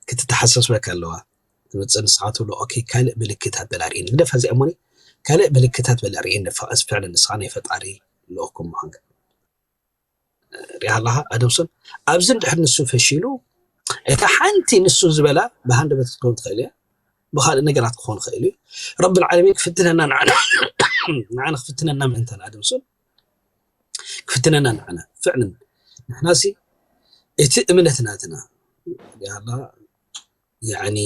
ክትተሓሳስበካ ኣለዋ ትመፅእ ንስኻ ትብሎ okay ካልእ ምልክታት በላ ርእየኒ ግደፋ እዚኣ እሞኒ ካልእ ምልክታት በላ ርእየኒ ፍዕለን ንስኻ ናይ ፈጣሪ ልኡኽኩም ምዃንካ ሪኣ ኣለኻ ኣደምሶን ኣብዚ እንድሕር ንሱ ፈሺሉ እታ ሓንቲ ንሱ ዝበላ ብሃንደበት ክትከውን ትኽእል እያ ብካልእ ነገራት ክኾን ይኽእል እዩ ረቢ ልዓለሚን ክፍትነና ንዓና ንዓና ክፍትነና ምእንታን ኣደምሶን ክፍትነና ንዓና ፍዕልን ንሕናሲ እቲ እምነት ናትና ያላ ያኒ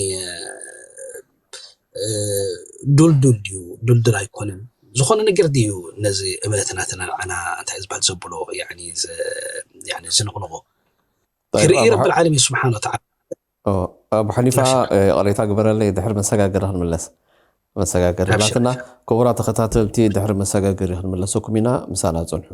ዱልዱል ድዩ ዱልዱል ኣይኮነን ዝኾነ ነገር ድዩ ነዚ እምነት ናትና ንዓና እንታይ ዝበሃል ዘብሎ ዝንቕንቆ ክርኢ ረቢ ልዓለሚን ስብሓን ወተዓላ ኣቡ ሓኒፋ ይቕሬታ ግበረለይ ድሕሪ መሰጋገሪ ክንምለስ መሰጋገሪ ናትና ክቡራ ተኸታተልቲ ድሕሪ መሰጋገሪ ክንምለሰኩም ኢና ምሳና ፅንሑ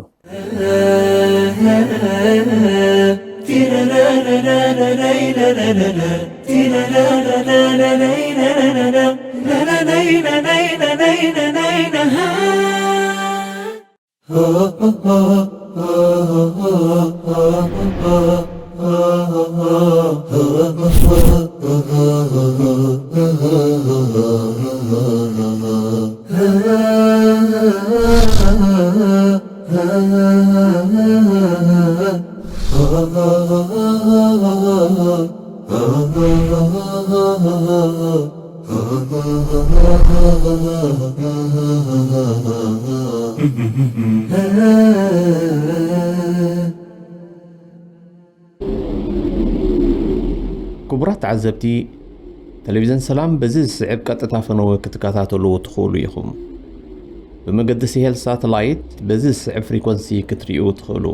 ክቡራት ተዓዘብቲ፣ ቴሌቪዝን ሰላም በዚ ዝስዕብ ቀጥታ ፈነወ ክትከታተሉ ትኽእሉ ኢኹም። ብመገዲ ሲሄል ሳተላይት በዚ ዝስዕብ ፍሪኮንሲ ክትሪኡ ትኽእሉ።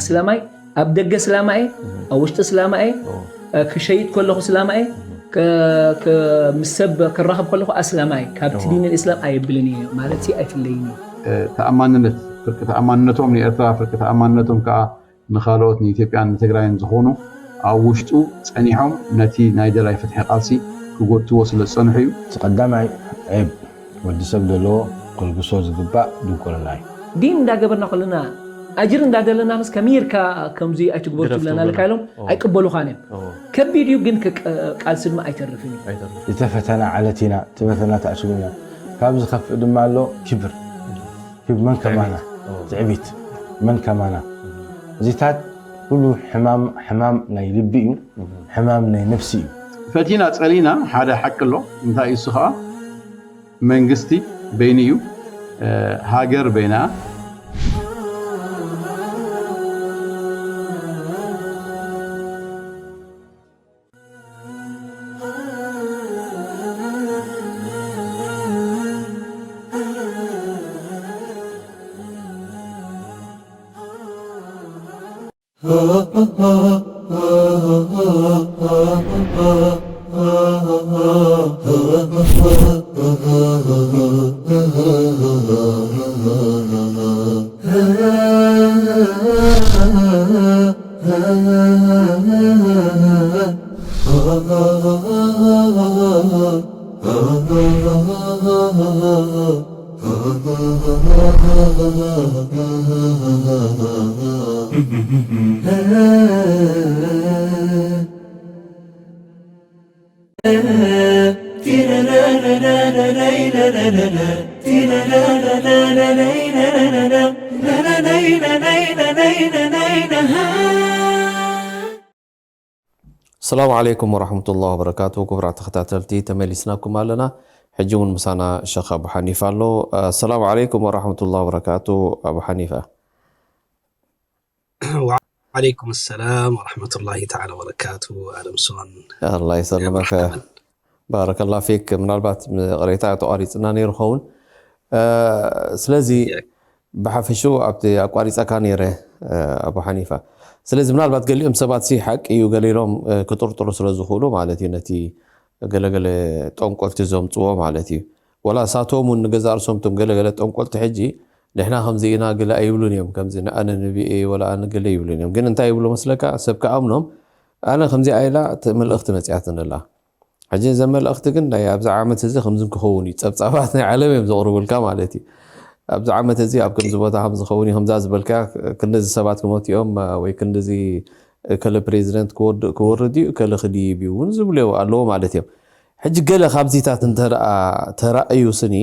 ኣስላማይ ኣብ ደገ ስላማ እየ ኣብ ውሽጢ ስላማ እየ ክሸይጥ ከለኹ ስላማ እየ ምስ ሰብ ክራኸብ ከለኹ ኣስላማ እየ ካብቲ ዲን ልእስላም ኣየብልን እየ ማለት ሲ ኣይፍለይን እዩ ተኣማንነት ፍርቂ ተኣማንነቶም ንኤርትራ ፍርቂ ተኣማንነቶም ከዓ ንኻልኦት ንኢትዮጵያን ንትግራይን ዝኾኑ ኣብ ውሽጡ ጸኒሖም ነቲ ናይ ደላይ ፍትሒ ቃልሲ ክጎትዎ ስለ ዝጸንሑ እዩ። እቲ ቀዳማይ ዔብ ወዲ ሰብ ዘለዎ ከልግሶ ዝግባእ ድንቁርና እዩ። ዲን እንዳገበርና ከለና ኣጅር እንዳደለናስ ከመይ ኢልካ ከምዚ ኣይትግበሩ ትብለና ኣለካ ኢሎም ኣይቅበሉኻን እዮም። ከቢድ እዩ ግን ቃልሲ ድማ ኣይተርፍን እዩ። ዝተፈተና ዓለት ኢና፣ ተፈተና ተዕስቡ ኢና። ካብ ዝኸፍእ ድማ ኣሎ ክብር፣ ክብ መን ከማና፣ ትዕቢት መን ከማና። እዚታት ኩሉ ሕማም ናይ ልቢ እዩ፣ ሕማም ናይ ነፍሲ እዩ። ፈቲና ጸሊና ሓደ ሓቂ ኣሎ። እንታይ እዩ እሱ ኸዓ መንግስቲ በይኑ እዩ፣ ሃገር በይና። ሰላም ዓለይኩም ወራሕመቱላሂ ወበረካቱ። ክቡራት ተኸታተልቲ ተመሊስናኩም ኣለና። ሕጂ እውን ምሳና ሸኽ ኣቡ ሓኒፋ ኣሎ። ሰላም ዓለይኩም ወራሕመቱላሂ ወበረካቱ ኣቡ ሓኒፋ። ወዓለይኩም ሰላም ወራሕመቱላሂ ተዓላ ወበረካቱ ኣደምሶን። ኣላህ ይሰልመከ። ባረከላ ፊክ። ምናልባት ቅሬታ ተቋሪፅና ነይሩ ኸውን። ስለዚ ብሓፈሽኡ ኣብቲ ኣቋሪፀካ ነይረ ኣቡ ሓኒፋ ስለዚ ምናልባት ገሊኦም ሰባት ሲ ሓቂ እዩ ገለ ኢሎም ክጥርጥሩ ስለ ዝኽእሉ ማለት እዩ፣ ነቲ ገለገለ ጠንቆልቲ ዘምፅዎ ማለት እዩ። ወላ እሳቶም እውን ንገዛ ርእሶም እቶም ገለገለ ጠንቆልቲ ሕጂ ንሕና ከምዚ ኢና ገለ ኣይብሉን እዮም፣ ከምዚ ንኣነ ንብኤ ወላ ኣነ ገለ ይብሉን እዮም። ግን እንታይ ይብሉ መስለካ? ሰብ ክኣምኖም ኣነ ከምዚ ኣይላ መልእኽቲ መፅያትንላ ሕጂ እዘ መልእኽቲ ግን ናይ ኣብዚ ዓመት እዚ ከምዚ ክኸውን እዩ፣ ጸብጻባት ናይ ዓለም እዮም ዘቕርቡልካ ማለት እዩ። ኣብዚ ዓመት እዚ ኣብ ከምዚ ቦታ ከም ዝኸውን እዩ፣ ከምዛ ዝበልካ ክንድዚ ሰባት ክሞት እዮም ወይ ክንድዚ ከለ ፕሬዚደንት ክወርድ እዩ ከለ ክድይብ እዩ እውን ዝብሉ ኣለዎ ማለት እዮም። ሕጂ ገለ ካብዚታት እንተ ተራእዩ ስኒ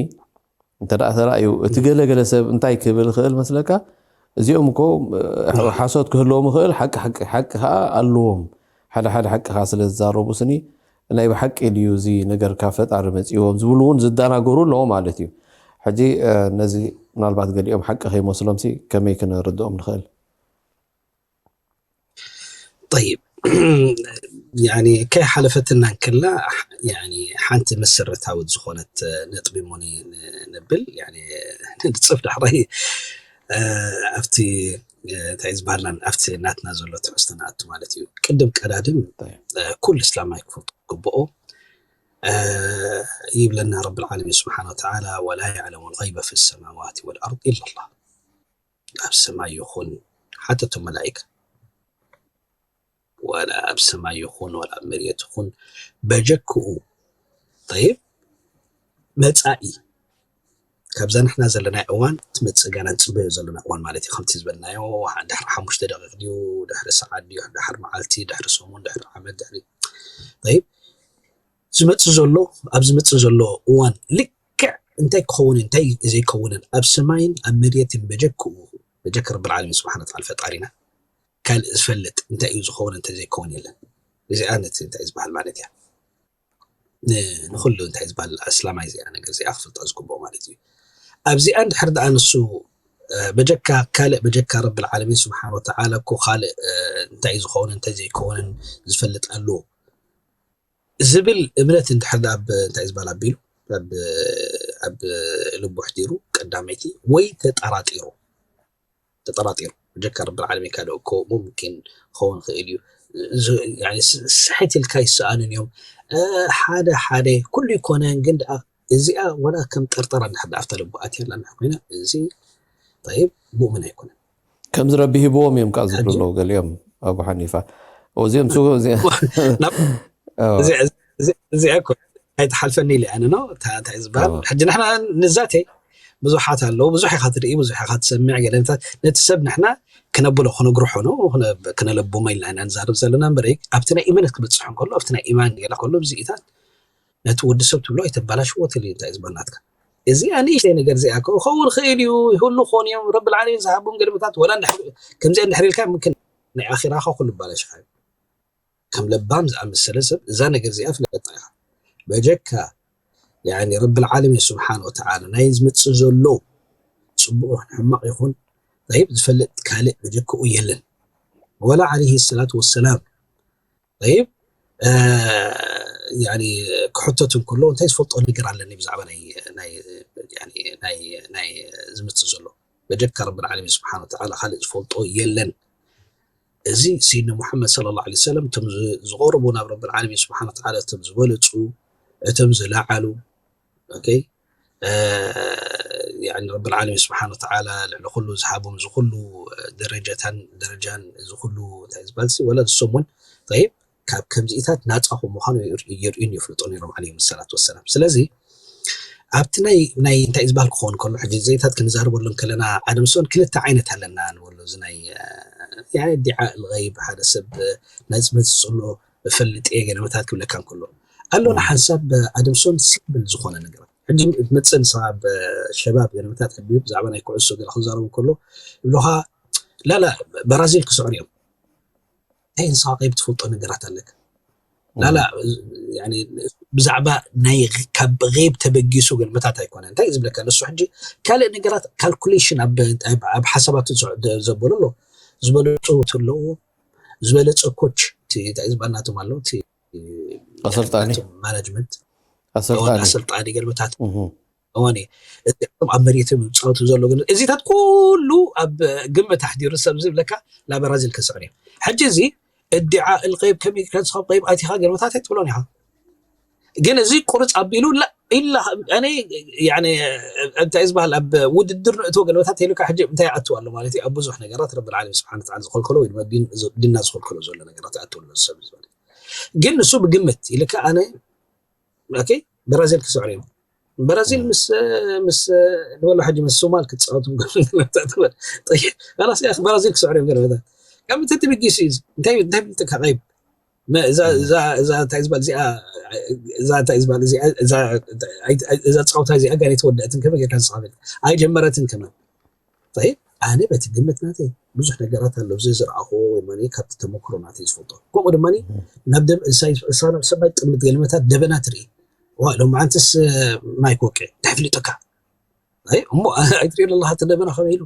እንተ ተራእዩ እቲ ገለገለ ሰብ እንታይ ክብል ይኽእል መስለካ? እዚኦም እኮ ሓሶት ክህልዎም ይኽእል፣ ሓቂ ሓቂ ሓቂ ከዓ ኣለዎም። ሓደ ሓደ ሓቂ ከዓ ስለ ዝዛረቡ ስኒ ናይ ብሓቂ ድዩ እዚ ነገር ካብ ፈጣሪ መፂዎም ዝብሉ እውን ዝደናገሩ ኣለዎ ማለት እዩ። ሕጂ ነዚ ምናልባት ገሊኦም ሓቂ ከይመስሎም ሲ ከመይ ክንርድኦም ንኽእል? طيب يعني ከይሓለፈትና እንከላ يعني ሓንቲ መሰረታዊት ዝኾነት ነጥቢ እሞ ነብል يعني ንፅፍ ዳሕራይ ኣብቲ እንታይ ዝበሃልና ኣብቲ ናትና ዘሎ ትሕዝቶ ንኣቱ ማለት እዩ። ቅድም ቀዳድም ኩሉ እስላማይ ክፈልጦ ዝግብኦ ይብለና ረቢ العالمين سبحانه وتعالى ولا يعلم الغيب في السماوات والأرض إلا الله ኣብ ሰማይ ይኹን ሓተቶም መላኢካ ዋላ ኣብ ሰማይ ይኹን ዋላ ኣብ መሬት ይኹን በጀክኡ طيب መጻኢ ካብዛ ንሕና ዘለና እዋን ትመጽእ ጋና ንጽበዮ ዘለና እዋን ማለት እዩ። ከምቲ ዝበልናዮ ድሕሪ ሓሙሽተ ደቂቕ ድዩ ድሕሪ ሰዓት ድዩ ድሕሪ መዓልቲ ድሕሪ ሰሙን ድሕሪ ዓመት ድሕሪ طيب ዝመጽእ ዘሎ ኣብ ዝመጽእ ዘሎ እዋን ልክዕ እንታይ ክኸውን እንታይ ዘይከውንን ኣብ ሰማይን ኣብ መሬትን በጀክኡ በጀክ ረብል ዓለሚን ስብሓን ወተዓላ ፈጣሪና ካልእ ዝፈልጥ እንታይ እዩ ዝኸውን እንታይ ዘይከውን የለን። እዚኣ ነቲ እንታይ ዝበሃል ማለት እያ ንኩሉ እንታይ ዝበሃል ኣስላማይ እዚኣ ነገር እዚኣ ክፈልጣ ዝግብኦ ማለት እዩ። ኣብዚኣ እንድሕር ደኣ ንሱ በጀካ ካልእ በጀካ ረብል ዓለሚን ስብሓን ወተዓላ እኮ ካልእ እንታይ ዝኸውን እንታይ ዘይከውንን ዝፈልጥ ኣለዎ ዝብል እምነት እንድሕር ደኣ እንታይ ዝበሃል ኣቢሉ ኣብ ልቡ ኣሕዲሩ ቀዳመይቲ ወይ ተጠራጢሩ ተጠራጢሩ በጀካ ረብል ዓለሚን ካልእ እኮ ሙምኪን ክኸውን ይኽእል እዩ ስሕት ኢልካ ይሰኣኑን እዮም ሓደ ሓደ ኩሉ ይኮነን ግን ደኣ እዚኣ ወላ ከም ጠርጠራ እንድሕር ደኣ ኣብታ ልቡ ኣትያ ኣላ እንድሕር ኮይና እዚ طيب ሙእምን ኣይኮነን ከምዚ ረቢ ሂብዎም እዮም ከዓ ዝብሉ ኣለዉ ገሊኦም ኣቡ ሓኒፋ እዚኦም እዚኣ እኮ ኣይትሓልፈኒ ኢለ ኣነ ነው እንታይ ዝበሃል ሕጂ ንሕና ንዛተ ብዙሓት ኣለዉ ብዙሕ ኢኻ ትርኢ ብዙሕ ኢኻ ትሰምዕ ገለታት ነቲ ሰብ ንሕና ክነብሎ ክነግርሖ ነው ክነለብሞ ኢልና ኢና ንዛረብ ዘለና እምበር ኣብቲ ናይ ኢመነት ክበፅሕ እንከሎ ኣብቲ ናይ ኢማን ገለ ከሎ ብዚኢታት ነቲ ወዲ ሰብ ትብሎ ኣይተባላሽዎ ትል እንታይ ዝበናትካ እዚኣ ንእሽተይ ነገር እዚኣ ክኸውን ክእል እዩ ይህሉ ክኾን እዮም ረብል ዓለሚን ዝሃቦም ገለመታት ወላ ከምዚኣ እንድሕር ኢልካ ምክን ናይ ኣኺራኻ ኩሉ ባላሽኻ እዩ ከም ለባም ዝኣመሰለ ሰብ እዛ ነገር እዚኣ ፍለጣ ኢኻ በጀካ يعني ረብል ዓለሚን ስብሓን ወተዓላ ናይ ዝመፅእ ዘሎ ፅቡቅ ይኹን ሕማቅ ይኹን طيب ዝፈልጥ ካልእ በጀክኡ የለን ወላ عليه الصلاة والسلام طيب يعني ክሕተት እንከሎ እንታይ ዝፈልጦ ነገር ኣለኒ ብዛዕባ ናይ ዝመፅእ ዘሎ በጀካ ረብል ዓለሚን ስብሓን ወተዓላ ካልእ ዝፈልጦ የለን እዚ سيدنا محمد صلى الله عليه وسلم እቶም ዝቐርቡ ናብ ረብል ዓለሚን ስብሓን ወተዓላ እቶም ዝበለፁ እቶም ዝለዓሉ ረብል ዓለሚን ስብሓን ወተዓላ ልዕሊ ኩሉ ዝሃቦም እዚ ኩሉ ደረጃታን ደረጃን እዚ ኩሉ እንታይ ዝበሃል ወላ ንሶም እውን طيب ካብ ከምዚኢታት ናፃ ከም ምዃኑ የርእዩን የፍልጡን ነይሮም عليهم الصلاة والسلام ስለዚ ኣብቲ ናይ ናይ እንታይ ዝበሃል ክኸውን ከሎ ሕጂ ዘይታት ክንዛርበሉ ከለና ኣደምሶን ክልተ ዓይነት ኣለና ንበሎ እዚ ናይ ዲዓ الغيب ሓደ ሰብ ናይ ዝመፅእ ዘሎ እፈልጥ እየ ገለመታት ክብለካ እንከሎ ኣሎና ሓንሳብ ኣደምሶን ሲምፕል ዝኾነ ነገር ሕጂ መፅእ ንስኻ ሸባብ ገለመታት ሕቢኡ ብዛዕባ ናይ ኩዕሶ ገለ ክዛረቡ ከሎ ይብሉኻ ላላ ብራዚል ክስዕሩ እዮም እንታይ ንስኻ غيب ትፈልጦ ነገራት ኣለካ ላላ ብዛዕባ ናይ ካብ غيب ተበጊሱ ገለመታት ኣይኮነ እንታይ ዝብለካ ንሱ ሕጂ ካልእ ነገራት calculation ኣብ ሓሳባቱ ዘበሎ ኣሎ ዝበለፁ ኣለዎ ዝበለፀ ኮች እንታይ ዝበልናቶም ኣሎ ኣሰልጣኒ ማናጅመንት ኣሰልጣኒ ኣሰልጣኒ ገልበታት እዋን እዩ። እዚኣቶም ኣብ መሬቶም እዮም ዝፃወቱ ዘሎ። ግን እዚታት ኩሉ ኣብ ግምት ኣሕዲሩ ሰብ ዝብለካ ናብ ብራዚል ክስዕር እዩ። ሕጂ እዚ እዲዓ እልቀይብ ከመይ ኢልካ ንስኻብ ቀይብ ኣቲኻ ገለመታት ኣይትብሎን ኢኻ። ግን እዚ ቁርፅ ኣቢሉ ላ ኢላ ኣነ ያኔ እንታይ ዝበሃል ኣብ ውድድር ንእትዎ ገለመታት ኢሉካ ሕጂ እንታይ ኣትው ኣሎ ማለት እዩ። ኣብ ብዙሕ ነገራት ረብል ዓለም ስብሓን ተዓላ ዝኸልከሎ ወይ ድማ ዲን- ዲንና ዝኸልከሎ ዘሎ ነገራት ኣትው ኣሎ ሰብ እዩ ማለት እዩ። ግን ንሱ ብግምት ኢልካ ኣነ ኦኬ ብራዚል ክስዕሩ እዮም። ብራዚል ምስ ምስ ንበሎ ሕጂ ምስ ሶማል ክፃወቱ ጠይብ ላስ ብራዚል ክስዕሩ እዮም ገለመታት ከም ትትብጊስ እዩ። እንታይ እንታይ ብልጥካ ቀይብ እዛ እንታይ ዝበል እዚኣ እዛ እንታይ ዝበል እዚኣ እዛ ፃውታ እዚኣ ጋር የተወደአትን ከመ ጌርካ ዝፃበል ኣይጀመረትን ከመ ጠይብ ኣነ በቲ ግምት ናተይ ብዙሕ ነገራት ኣሎ እዚ ዝረኣኹዎ ወይ ማኒ ካብቲ ተመክሮ ናተይ ዝፈልጦ ከምኡ ድማ ናብ ደብ እንሳይ እሳኖም ሰባይ ጥምት ገልመታት ደበና ትርኢ ዋ ሎም ዓንትስ ማይ ኮቀ እንታይ ፍልጠካ እሞ ኣይትሪኦ ኣለካ እቲ ደበና ከመይ ኢሉ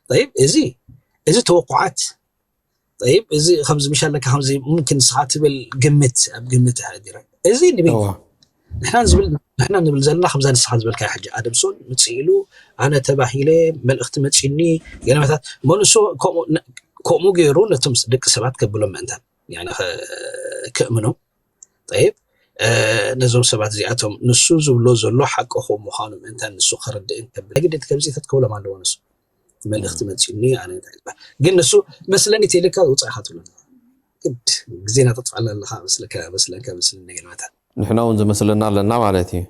ጠይብ እዚ እዚ ተወቁዓት ጠይብ እዚ ከምዚ ምሽ ኣለካ ከምዚ ሙምክን ንስኻ ትብል ግምት ኣብ ግምት ኣዲረ እዚ ንበይ ንሕና ንብል ዘለና ከምዛ ንስኻ ዝበልካ ሕጂ ኣደምሶን ምፅእ ኢሉ ኣነ ተባሂለ መልእክቲ መፂኒ ገለመታት መንሶ ከምኡ ገይሩ ነቶም ደቂ ሰባት ከብሎም ምእንታን ክእምኖም ጠይብ ነዞም ሰባት እዚኣቶም ንሱ ዝብሎ ዘሎ ሓቂ ከም ምዃኑ ምእንታን ንሱ ከረድእን ከብል ግዴት ከምዚታት ክብሎም ኣለዎ ንሱ መልእኽቲ መፂኒ ኣነ እንታይ ዝበሃል ግን ንሱ መስለኒ ቴሌካ ውፃኢኻ ትብሎ ግድ ግዜና ተጥፋልና ኣለካ መስለካ መስለንካ መስለኒ ገለመታት ንሕና እውን ዝመስለና ኣለና ማለት እዩ።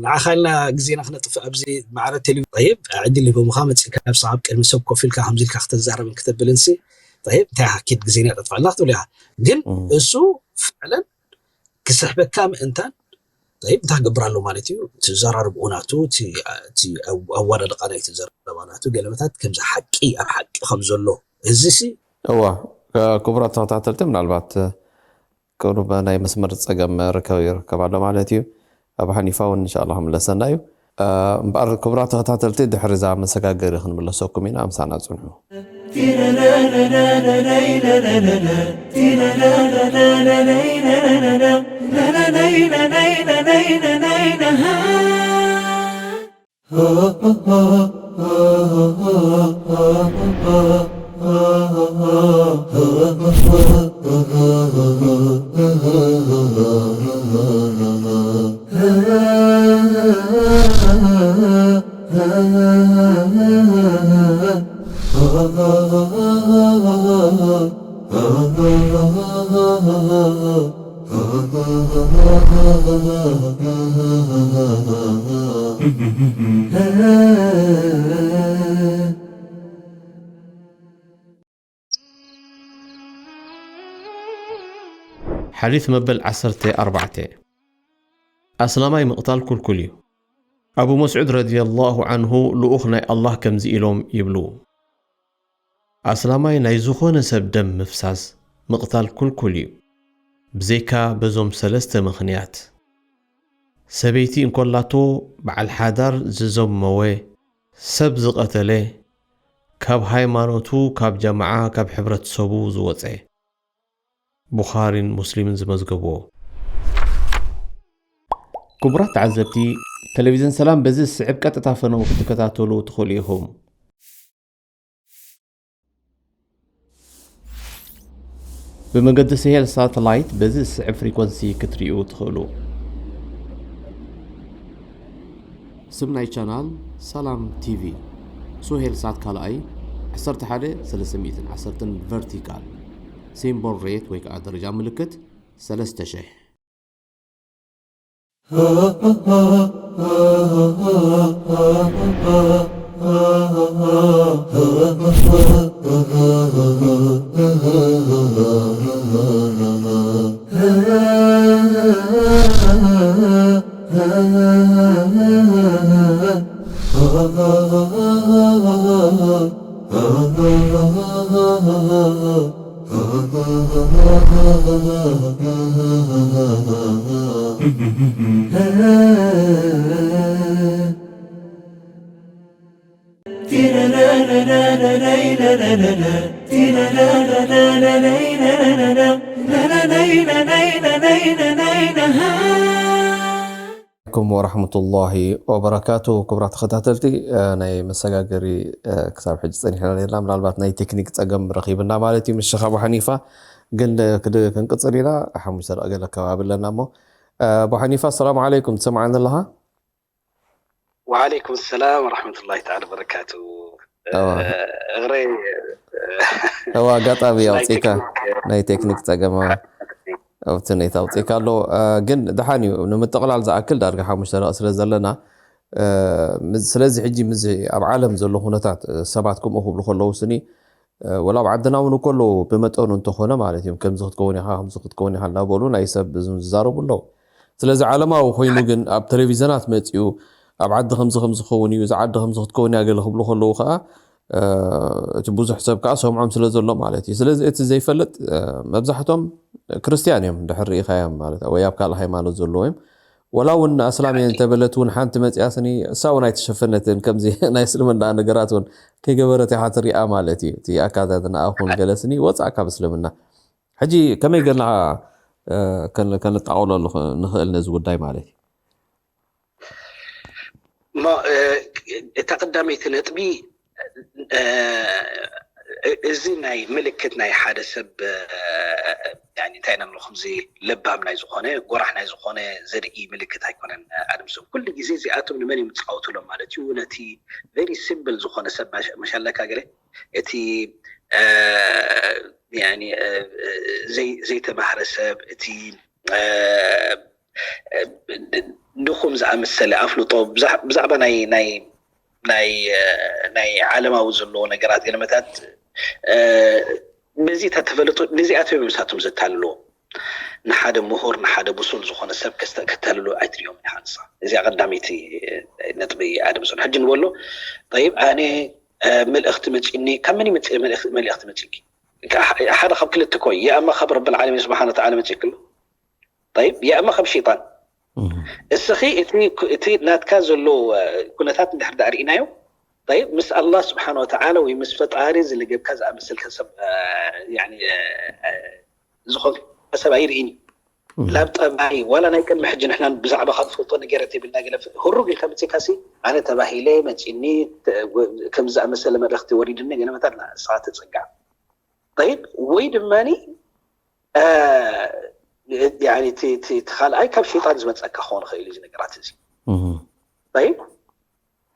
ንዓኻ ኢልና ግዜና ክነጥፍእ ኣብዚ ማዕረ ቴሌቪ ጠይብ ዕድል ሂቦምኻ መፂእካ ንስኻ ኣብ ቅድሚ ሰብ ኮፍ ኢልካ ከምዚ ኢልካ ክተዛረብን ክተብልን ሲ ጠይብ እንታይ ኢኻ ኪድ ግዜና የጠጥፋልና ክትብል ኢኻ ግን እሱ ፍዕለን ክስሕበካ ምእንታን እንታይ ክገብር ኣሎ ማለት እዩ። እቲ ዘራርብኡ ናቱ፣ እቲ ኣዋዳድቃ ናይቲ ዘረባ ናቱ ገለመታት ከምዚ ሓቂ ኣብ ሓቂ ከም ዘሎ እዚ ሲ እዋ ክቡራት ተኸታተልቲ ምናልባት ቅሩብ ናይ መስመር ፀገም ርከብ ይርከብ ኣሎ ማለት እዩ። ኣብ ሓኒፋ እውን እንሻላ ክምለሰና እዩ። እምበኣር ክቡራት ተኸታተልቲ ድሕሪ እዛ መሰጋገሪ ክንምለሰኩም ኢና። ምሳና ፅንሑ። ሓዲት መበል ዓሰርተ ኣርባዕተ ኣስላማይ ምቕታል ኩልኩል እዩ። ኣቡ መስዑድ ረዲየላሁ ዓንሁ ልኡኽ ናይ ኣላህ ከምዚ ኢሎም ይብሉ፣ ኣስላማይ ናይ ዝኾነ ሰብ ደም ምፍሳስ፣ ምቕታል፣ ኩልኩል እዩ፣ ብዘይካ በዞም ሰለስተ ምኽንያት፣ ሰበይቲ እንኮላቶ፣ በዓል ሓዳር ዝዘመወ፣ ሰብ ዝቐተለ፣ ካብ ሃይማኖቱ፣ ካብ ጀማዓ፣ ካብ ሕብረተሰቡ ዝወጸ። ቡኻሪን ሙስሊምን ዝመዝገብዎ። ክቡራት ተዓዘብቲ፣ ቴሌቪዝን ሰላም በዚ ዝስዕብ ቀጥታ ፈነው ክትከታተሉ ትኽእሉ ኢኹም። ብመገዲ ስሄል ሳተላይት በዚ ዝስዕብ ፍሪኮንሲ ክትርእዩ ትኽእሉ። ስም ናይ ቻናል ሰላም ቲቪ፣ ሱሄል ሳት ካልኣይ፣ ዓሰርተ ሓደ ሰለስተ ሚእትን ዓሰርተን ቨርቲካል፣ ሲምቦል ሬት ወይ ከዓ ደረጃ ምልክት ሰለስተ ሽሕ። عليكم ورحمة الله وبركاته. ክቡራት ተኸታተልቲ፣ እ፣ ናይ መሰጋገሪ፣ እ፣ ክሳብ ሕጂ ጸኒሕና ነርና። ምናልባት ናይ ቴክኒክ ጸገም ረኺብና ማለት እዩ። ምስ ሸኽ ኣቡ ሓኒፋ ግን፣ እ፣ ክድ-፣ ክንቅጽል ኢና። ሓሙሽተ ደቂቕ ገለ ከባቢ ኣለና እሞ። እ፣ ኣቡ ሓኒፋ፣ ሰላም ዓለይኩም። ትሰምዓኒ ኣለኻ? وعليكم السلام ورحمة الله تعالى وبركاته. እዋ። እ፣ እግረይ፣ እ፣ እዋ፣ ኣጋጣሚ ናይ ኣውጺእካ፣ ቴክኒክ፣ እ፣ ናይ ቴክኒክ ጸገማ ኣብቲ ኔት ኣውጺእካ ኣሎ። እ፣ ግን ደሓን እዩ። ንምጥቕላል ዝኣክል ዳርጋ ሓሙሽተ ደቂቕ ስለ ዘለና፣ እ፣ ምስ-፣ ስለዚ ሕጂ ምስዚ ኣብ ዓለም ዘሎ ኩነታት፣ እ፣ ሰባት ከምኡ ክብሉ ከለዉ ስኒ፣ እ፣ ወላ ኣብ ዓድና እውን እኮ ኣለዉ ብመጠኑ እንተኾነ ማለት እዮም። ከምዚ ክትከውን ኢኻ፣ ከምዚ ክትከውን ኢኻ እናበሉ ናይ ሰብ ዝዛረቡ ኣለዉ። ስለዚ ዓለማዊ ኮይኑ ግን ኣብ ቴሌቪዥናት መጺኡ ኣብ ዓዲ ከምዚ ከምዚ ክኸውን እዩ፣ እዚ ዓዲ ከምዚ ክትከውን እያ ገለ ክብሉ ከለዉ ከዓ፣ እ፣ እቲ ብዙሕ ሰብ ከዓ ሰምዖም ስለ ዘሎ ማለት እዩ። ስለዚ እቲ ዘይፈልጥ፣ እ፣ መብዛሕቶም ክርስትያን እዮም እንድሕር ርኢኻዮም ማለት ወይ ኣብ ካልእ ሃይማኖት ዘለዉ እዮም። ወላ እውን ኣስላም እየ እንተበለት እውን ሓንቲ መጽያ ስኒ እሳ እውን ኣይተሸፈነትን፣ ከምዚ ናይ እስልምና ነገራት እውን ከይገበረት ኢኻ ትሪኣ ማለት እዩ። እቲ ኣካታትናኣ እውን ገለ ስኒ ወጻእ ካብ እስልምና። ሕጂ ከመይ ገርና፣ እ፣ ከን-፣ ከነጣቕሎ ንኽ-፣ ንኽእል ነዚ ጉዳይ ማለት እዩ? እሞ፣ እ፣ እታ ቀዳመይቲ ነጥቢ፣ እ፣ እዚ ናይ ምልክት ናይ ሓደ ሰብ፣ እ፣ ያኒ እንታይ ኢና ንብሎ፣ ከምዚ ለባም ናይ ዝኾነ፣ ጎራሕ ናይ ዝኾነ ዘርኢ ምልክት ኣይኮነን። ኣድምሶም ኩሉ ግዜ እዚኣቶም ንመን እዮም ዝጻወቱሎም ማለት እዩ? ነቲ ቨሪ ሲምፕል ዝኾነ ሰብ ማሽ-፣ መሻለካ ገለ እቲ፣ እ፣ ያኒ፣ እ፣ እ፣ ዘይ-፣ ዘይተማህረ ሰብ፣ እቲ፣ እ፣ እ፣ ድኹም ዝኣመሰለ ኣፍልጦ ብዛ-፣ ብዛዕባ ናይ፣ ናይ፣ ናይ፣ እ፣ ናይ ዓለማዊ ዘለዎ ነገራት ገለመታት፣ እ፣ በዚ እታ ተፈለጡ ነዚኣቶም እዮም ንሳቶም ዘታልልዎ። ንሓደ ምሁር፣ ንሓደ ብሱል ዝኾነ ሰብ ከስተ-፣ ከተልሉ ኣይትሪኦም ኢኻ ንስኻ። እዚኣ ቀዳመይቲ፣ እ፣ ነጥቢ ኣድምሶን። ሕጂ ንበሎ፣ ጠይብ፣ ኣነ፣ እ፣ መልእኽቲ መጺእኒ፣ ካብ መን ይመጽእ መልእኽቲ፣ መልእኽቲ መጺእኪ? ከ-፣ ሓደ ካብ ክልተ እኮ እዩ። የኣማ ካብ ረብል ዓለሚን ስብሓነ ወተዓላ መጺእኪ ኣሎ። ጠይብ፣ የኣማ ካብ ሸይጣን። እም። እስኺ እቲ ኩ-፣ እቲ ናትካ ዘሎ፣ እ፣ ኩነታት እንድሕር ደኣ ርኢናዮ፣ ጠይብ፣ ምስ ኣላህ ስብሓነ ወተዓላ ወይ ምስ ፈጣሪ ዝልገብካ ዝኣመሰልካ ሰብ፣ እ፣ ያኒ፣ እ፣ እ፣ ዝኾንካ ሰብ ኣይርእን እዩ። እም። ላብ ጠባይ፣ ዋላ ናይ ቅድሚ ሕጂ ንሕና ብዛዕባኻ ዝፈልጦ ነገር እንተይብልና ገለ ህሩግ ኢልካ መጺእካሲ፣ ኣነ ተባሂለ መጺእኒ፣ ተ-፣ ወ-፣ ከምዚ ዝኣመሰለ መልእኽቲ ወሪድኒ ገለ መታን ንስኻ ትጽጋዕ። ጠይብ፣ ወይ ድማኒ፣ እ፣ ያኒ እቲ፣ እቲ፣ እቲ ካልኣይ ካብ ሸይጣን ዝመጸካ ክኸውን ይኽእል እዩ እዚ ነገራት እዚ። እም። ጠይብ፣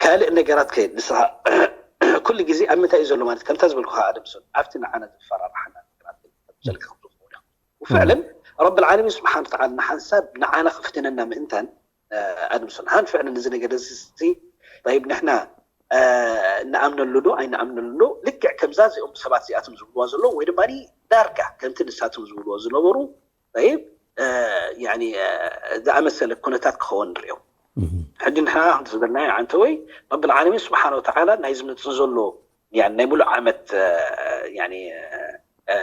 ካልእ ነገራት ከ ንስኻ ኩሉ ግዜ ኣብ ምንታይ እዩ ዘሎ ማለት፣ ከምታ ዝበልኩኻ ኣደምሶን፣ ኣብቲ ንዓና ዘፈራርሓና ነገራት ዘልካ ክብሉ ክኸውን እዮም። እም። ወፍዕለን ረብል ዓለሚን ስብሓን ወተዓላ ንሓንሳብ ንዓና ክፍትነና ምእንታን፣ እ፣ ኣድምሶን፣ ሃን ፍዕለን እዚ ነገር እዚ፣ ጠይብ፣ ንሕና፣ እ፣ ንኣምነሉ ዶ ኣይንኣምነሉ ዶ? ልክዕ ከምዛ እዚኦም ሰባት እዚኣቶም ዝብልዋ ዘለዉ ወይ ድማ ዳርጋ ከምቲ ንሳቶም ዝብልዎ ዝነበሩ፣ ጠይብ፣ እ፣ ያኒ፣ እ፣ ዝኣመሰለ ኩነታት ክኸውን ንሪኦ። እም። ሕጂ ንሕና ከምቲ ዝበልናዮ፣ ዓንተወይ፣ ረብል ዓለሚን ስብሓን ወተዓላ ናይ ዝመጽእ ዘሎ፣ ያኒ፣ ናይ ሙሉእ ዓመት፣ እ፣ ያኒ፣ እ፣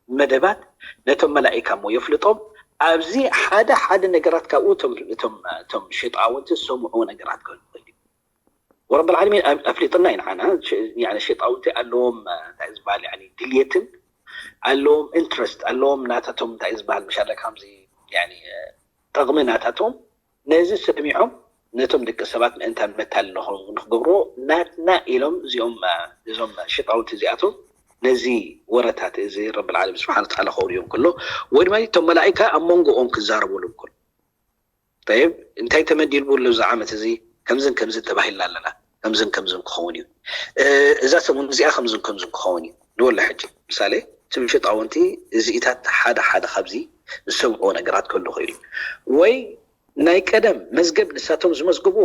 መደባት ነቶም መላኢካ እሞ የፍልጦም። ኣብዚ ሓደ ሓደ ነገራት ካብኡ እቶም፣ እቶም፣ እቶም ሸይጣውንቲ ዝሰምዕዎ ነገራት ክህሉ ይኽእል እዩ። ወረብል ዓለሚን ኣፍ-፣ ኣፍሊጥና እዩ ንዓና። ሸ-፣ ያኒ ሸይጣውንቲ ኣለዎም፣ እ፣ እንታይ ዝበሃል፣ ያኒ ድልየትን ኣለዎም፣ ኢንትረስት ኣለዎም፣ ናታቶም እንታይ ዝበሃል፣ መሻለ ከምዚ፣ ያኒ፣ እ፣ ጥቕሚ ናታቶም ነዚ ሰሚዖም ነቶም ደቂ ሰባት ምእንታን መታለሊ ንኽገብርዎ ናትና ኢሎም እዚኦም፣ እ፣ እዞም ሸይጣውንቲ እዚኣቶም ነዚ ወረታት እዚ ረብል ዓለሚን ስብሓን ወተዓላ ከውርዮም ከሎ፣ ወይ ድማ እቶም መላኢካ ኣብ መንጎኦም ክዛረበሎም ከሎ፣ ጠይብ፣ እንታይ ተመዲልቡ ኣሎ እዚ ዓመት እዚ? ከምዝን ከምዝን ተባሂልና ኣለና፣ ከምዝን ከምዝን ክኸውን እዩ፣ እ፣ እዛ ሰሙን እዚኣ ከምዝን ከምዝን ክኸውን እዩ ንበሎ። ሕጂ ምሳሌ፣ እቶም ሸይጣውንቲ እዚኢታት ሓደ ሓደ ካብዚ ዝሰምዕዎ ነገራት ክህሉ ይኽእል እዩ። ወይ ናይ ቀደም መዝገብ ንሳቶም ዝመዝግቡ፣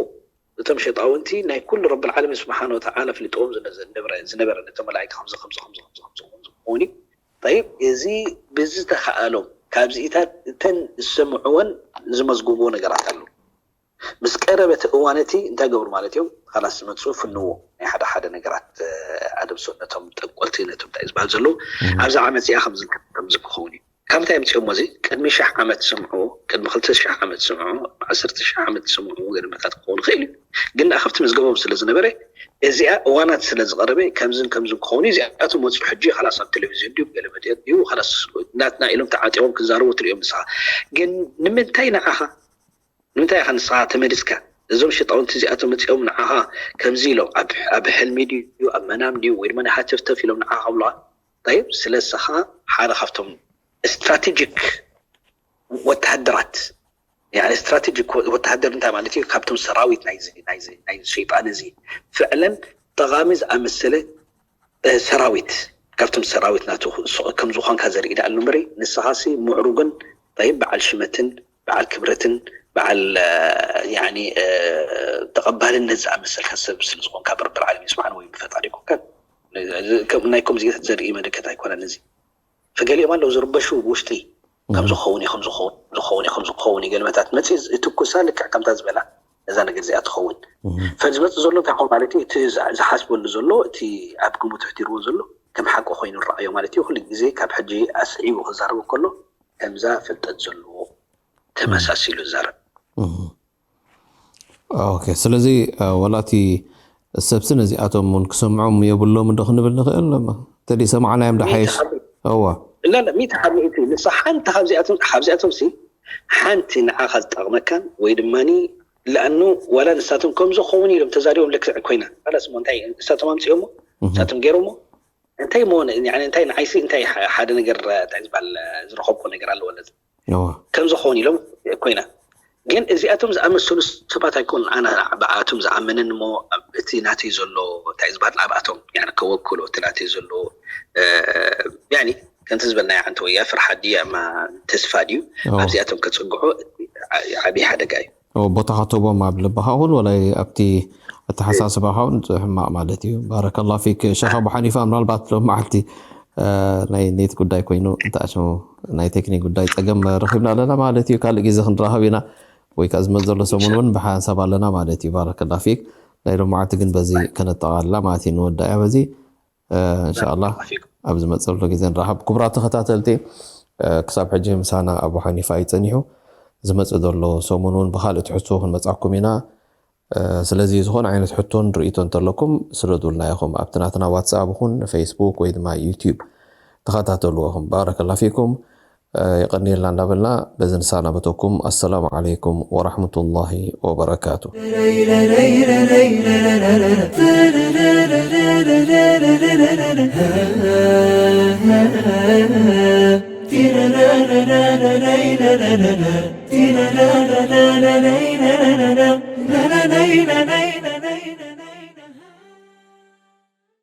እቶም ሸይጣውንቲ ናይ ኩሉ ረብል ዓለሚን ስብሓን ወተዓላ ኣፍሊጥዎም ዝነ-፣ ዝነበረ፣ ዝነበረ ነቶም መላኢካ ከምዚ፣ ከምዚ፣ ከምዚ፣ ከምዚ፣ ከምዚ፣ ከምዚ ክኸውን እዩ። ጠይብ፣ እዚ ብዝተኸኣሎም ካብዚኢታት እተን ዝሰምዕወን ዝመዝግብዎ ነገራት ኣሎ። ምስ ቀረበ እቲ እዋን እቲ እንታይ ገብሩ ማለት እዮም? ካላስ ዝመፅኡ ፍንዎ ናይ ሓደ ሓደ ነገራት፣ እ፣ ኣደብሶ ነቶም ጠንቆልቲ፣ ነቶም እንታይ ዝበሃል ዘለዉ፣ እም። ኣብዚ ዓመት እዚኣ ከምዚ፣ ከምዚ ክኸውን እዩ። ካብ ምንታይ ኣምፅኦሞ እዚ? ቅድሚ ሽሕ ዓመት ዝሰምዕዎ፣ ቅድሚ ክልተ ሽሕ ዓመት ዝሰምዕዎ፣ ዓሰርተ ሽሕ ዓመት ዝሰምዕዎ ገለመታት ክኸውን ይኽእል እዩ። ግን ደኣ ካብቲ መዝገቦም ስለ ዝነበረ፣ እዚኣ እዋናት ስለ ዝቐረበ፣ ከምዝን ከምዝን ክኸውን እዩ። እዚኣቶም ወፂኡ ሕጂ፣ ካላስ ኣብ ቴሌቪዝን ድዩ፣ ገለ መድያ ድዩ፣ ካላስ ናትና ኢሎም ተዓጢቖም ክዛረቡ ትሪኦም ንስኻ። ግን ንምንታይ ንዓኻ ንምንታይ ኢኻ ንስኻ ተመሊስካ? እዞም ሽጣውንቲ እዚኣቶም መፂኦም ንዓኻ ከምዚ ኢሎም ኣብ ሕልሚ ድዩ ኣብ መናም ድዩ ወይ ድማ ናይ ሃተፍተፍ ኢሎም ንዓኻ ከብሉኻ? ጠይብ፣ ስለስኻ ሓደ ካብቶም ስትራቴጂክ ወተሃደራት፣ ስትራቴጂክ ወተሃደር እንታይ ማለት እዩ? ካብቶም ሰራዊት ናይ ሸይጣን እዚ ፍዕለን ጠቓሚ ዝኣመሰለ ሰራዊት፣ ካብቶም ሰራዊት ናቱ ከም ዝኾንካ ዘርኢ ደኣ ኣሎ እምበሪ፣ ንስኻሲ ምዕሩግን ጠይብ በዓል ሽመትን በዓል ክብረትን በዓል ተቐባልነት ዝኣመሰልካ ሰብ ስለ ዝኾንካ በርበር ዓለም ይስማዕን ወይ ብፈጣሪ ይኮንካ ናይ ከምዚኦታት ዘርኢ መለከት ኣይኮነን እዚ። ፈገሊኦም ኣለዉ ዝርበሹ ብውሽጢ ከም ዝኸውን እዩ ከም ዝኸውን ዝኸውን እዩ ከም ዝኸውን እዩ ገለመታት መፅእ ትኩሳ ልክዕ ከምታ ዝበላ እዛ ነገር እዚኣ ትኸውን። ፈዚ መፅእ ዘሎ እንታይ ኾን ማለት እዩ? እቲ ዝሓስበሉ ዘሎ እቲ ኣብ ግምት ሕቲርዎ ዘሎ ከም ሓቂ ኮይኑ ረኣዮ ማለት እዩ። ኩሉ ግዜ ካብ ሕጂ ኣስዒቡ ክዛረብ ከሎ ከምዛ ፍልጠት ዘለዎ ተመሳሲሉ ይዛረብ። ኦኬ ስለዚ ወላ እቲ ሰብሲ ነዚኣቶም እውን ክሰምዖም የብሎም እንዶ ክንብል ንኽእል። ተዲ ሰማዕናዮም ዶ ሓይሽ? እዋ ላ ላ ሚእቲ ካብ ሚእቲ ንሳ ሓንቲ ካብዚኣቶም ካብዚኣቶም ሲ ሓንቲ ንዓኻ ዝጠቕመካን ወይ ድማ ለኣኑ ዋላ ንሳቶም ከም ዝኾውን ኢሎም ተዛሪቦም ልክዕ ኮይና ላስ እንታይ ንሳቶም ኣምፅኦሞ ንሳቶም ገይሮሞ እንታይ ሞ እንታይ ንዓይሲ እንታይ ሓደ ነገር እንታይ ዝበሃል ዝረኸብኩ ነገር ኣለዎ ለዚ ከም ዝኾውን ኢሎም ኮይና ግን እዚኣቶም ዝኣመሰሉ ሰባት ኣይኮኑ ኣነ ብኣቶም ዝኣመንን እሞ እቲ ናተይ ዘሎ እንታይ ዝበሃል ኣብኣቶም ከወክሎ እቲ ናተይ ዘሎ ከምቲ ዝበልና ዓንተ ወያ ፍርሓት ድዩ ኣማ ተስፋ ድዩ ኣብዚኣቶም ከፅግዖ ዓብዪ ሓደጋ እዩ። ቦታ ከተቦም ኣብ ልብኻ እውን ወላይ ኣብቲ ኣተሓሳስባኻ እውን ሕማቕ ማለት እዩ። ባረከላ ፊክ ሸኽ ኣቡ ሓኒፋ ምናልባት ሎም መዓልቲ ናይ ኔት ጉዳይ ኮይኑ እንተኣሽሙ ናይ ቴክኒክ ጉዳይ ፀገም ረኺብና ኣለና ማለት እዩ። ካልእ ግዜ ክንራኸብ ኢና ወይ ከዓ ዝመፅ ዘሎ ሰሙን እውን ብሓንሳብ ኣለና ማለት እዩ። ባረከላ ፊክ ናይ ሎም መዓልቲ ግን በዚ ከነጠቓልላ ማለት እዩ። ንወዳእያ በዚ እንሻላ ኣብ ዝመፀሉ ግዜ ንራኸብ። ክቡራት ተኸታተልቲ ክሳብ ሕጂ ምሳና ኣቡ ሓኒፋ እዩ ፀኒሑ። ዝመፅእ ዘሎ ሰሙን እውን ብካልእ ትሕዝቶ ክንመፃኩም ኢና። ስለዚ ዝኾነ ዓይነት ሕቶን ርእይቶ እንተለኩም ስደዱልና ኢኹም ኣብቲ ናትና ዋትስኣፕ ይኹን ፌስቡክ ወይ ድማ ዩቲዩብ ተኸታተልዎ ኢኹም። ባረከላ ፊኩም። የቐንየልና እንዳበልና በዚ ንሰናበተኩም። ኣሰላሙ ዓለይኩም ወራህመቱላሂ ወበረካቱ።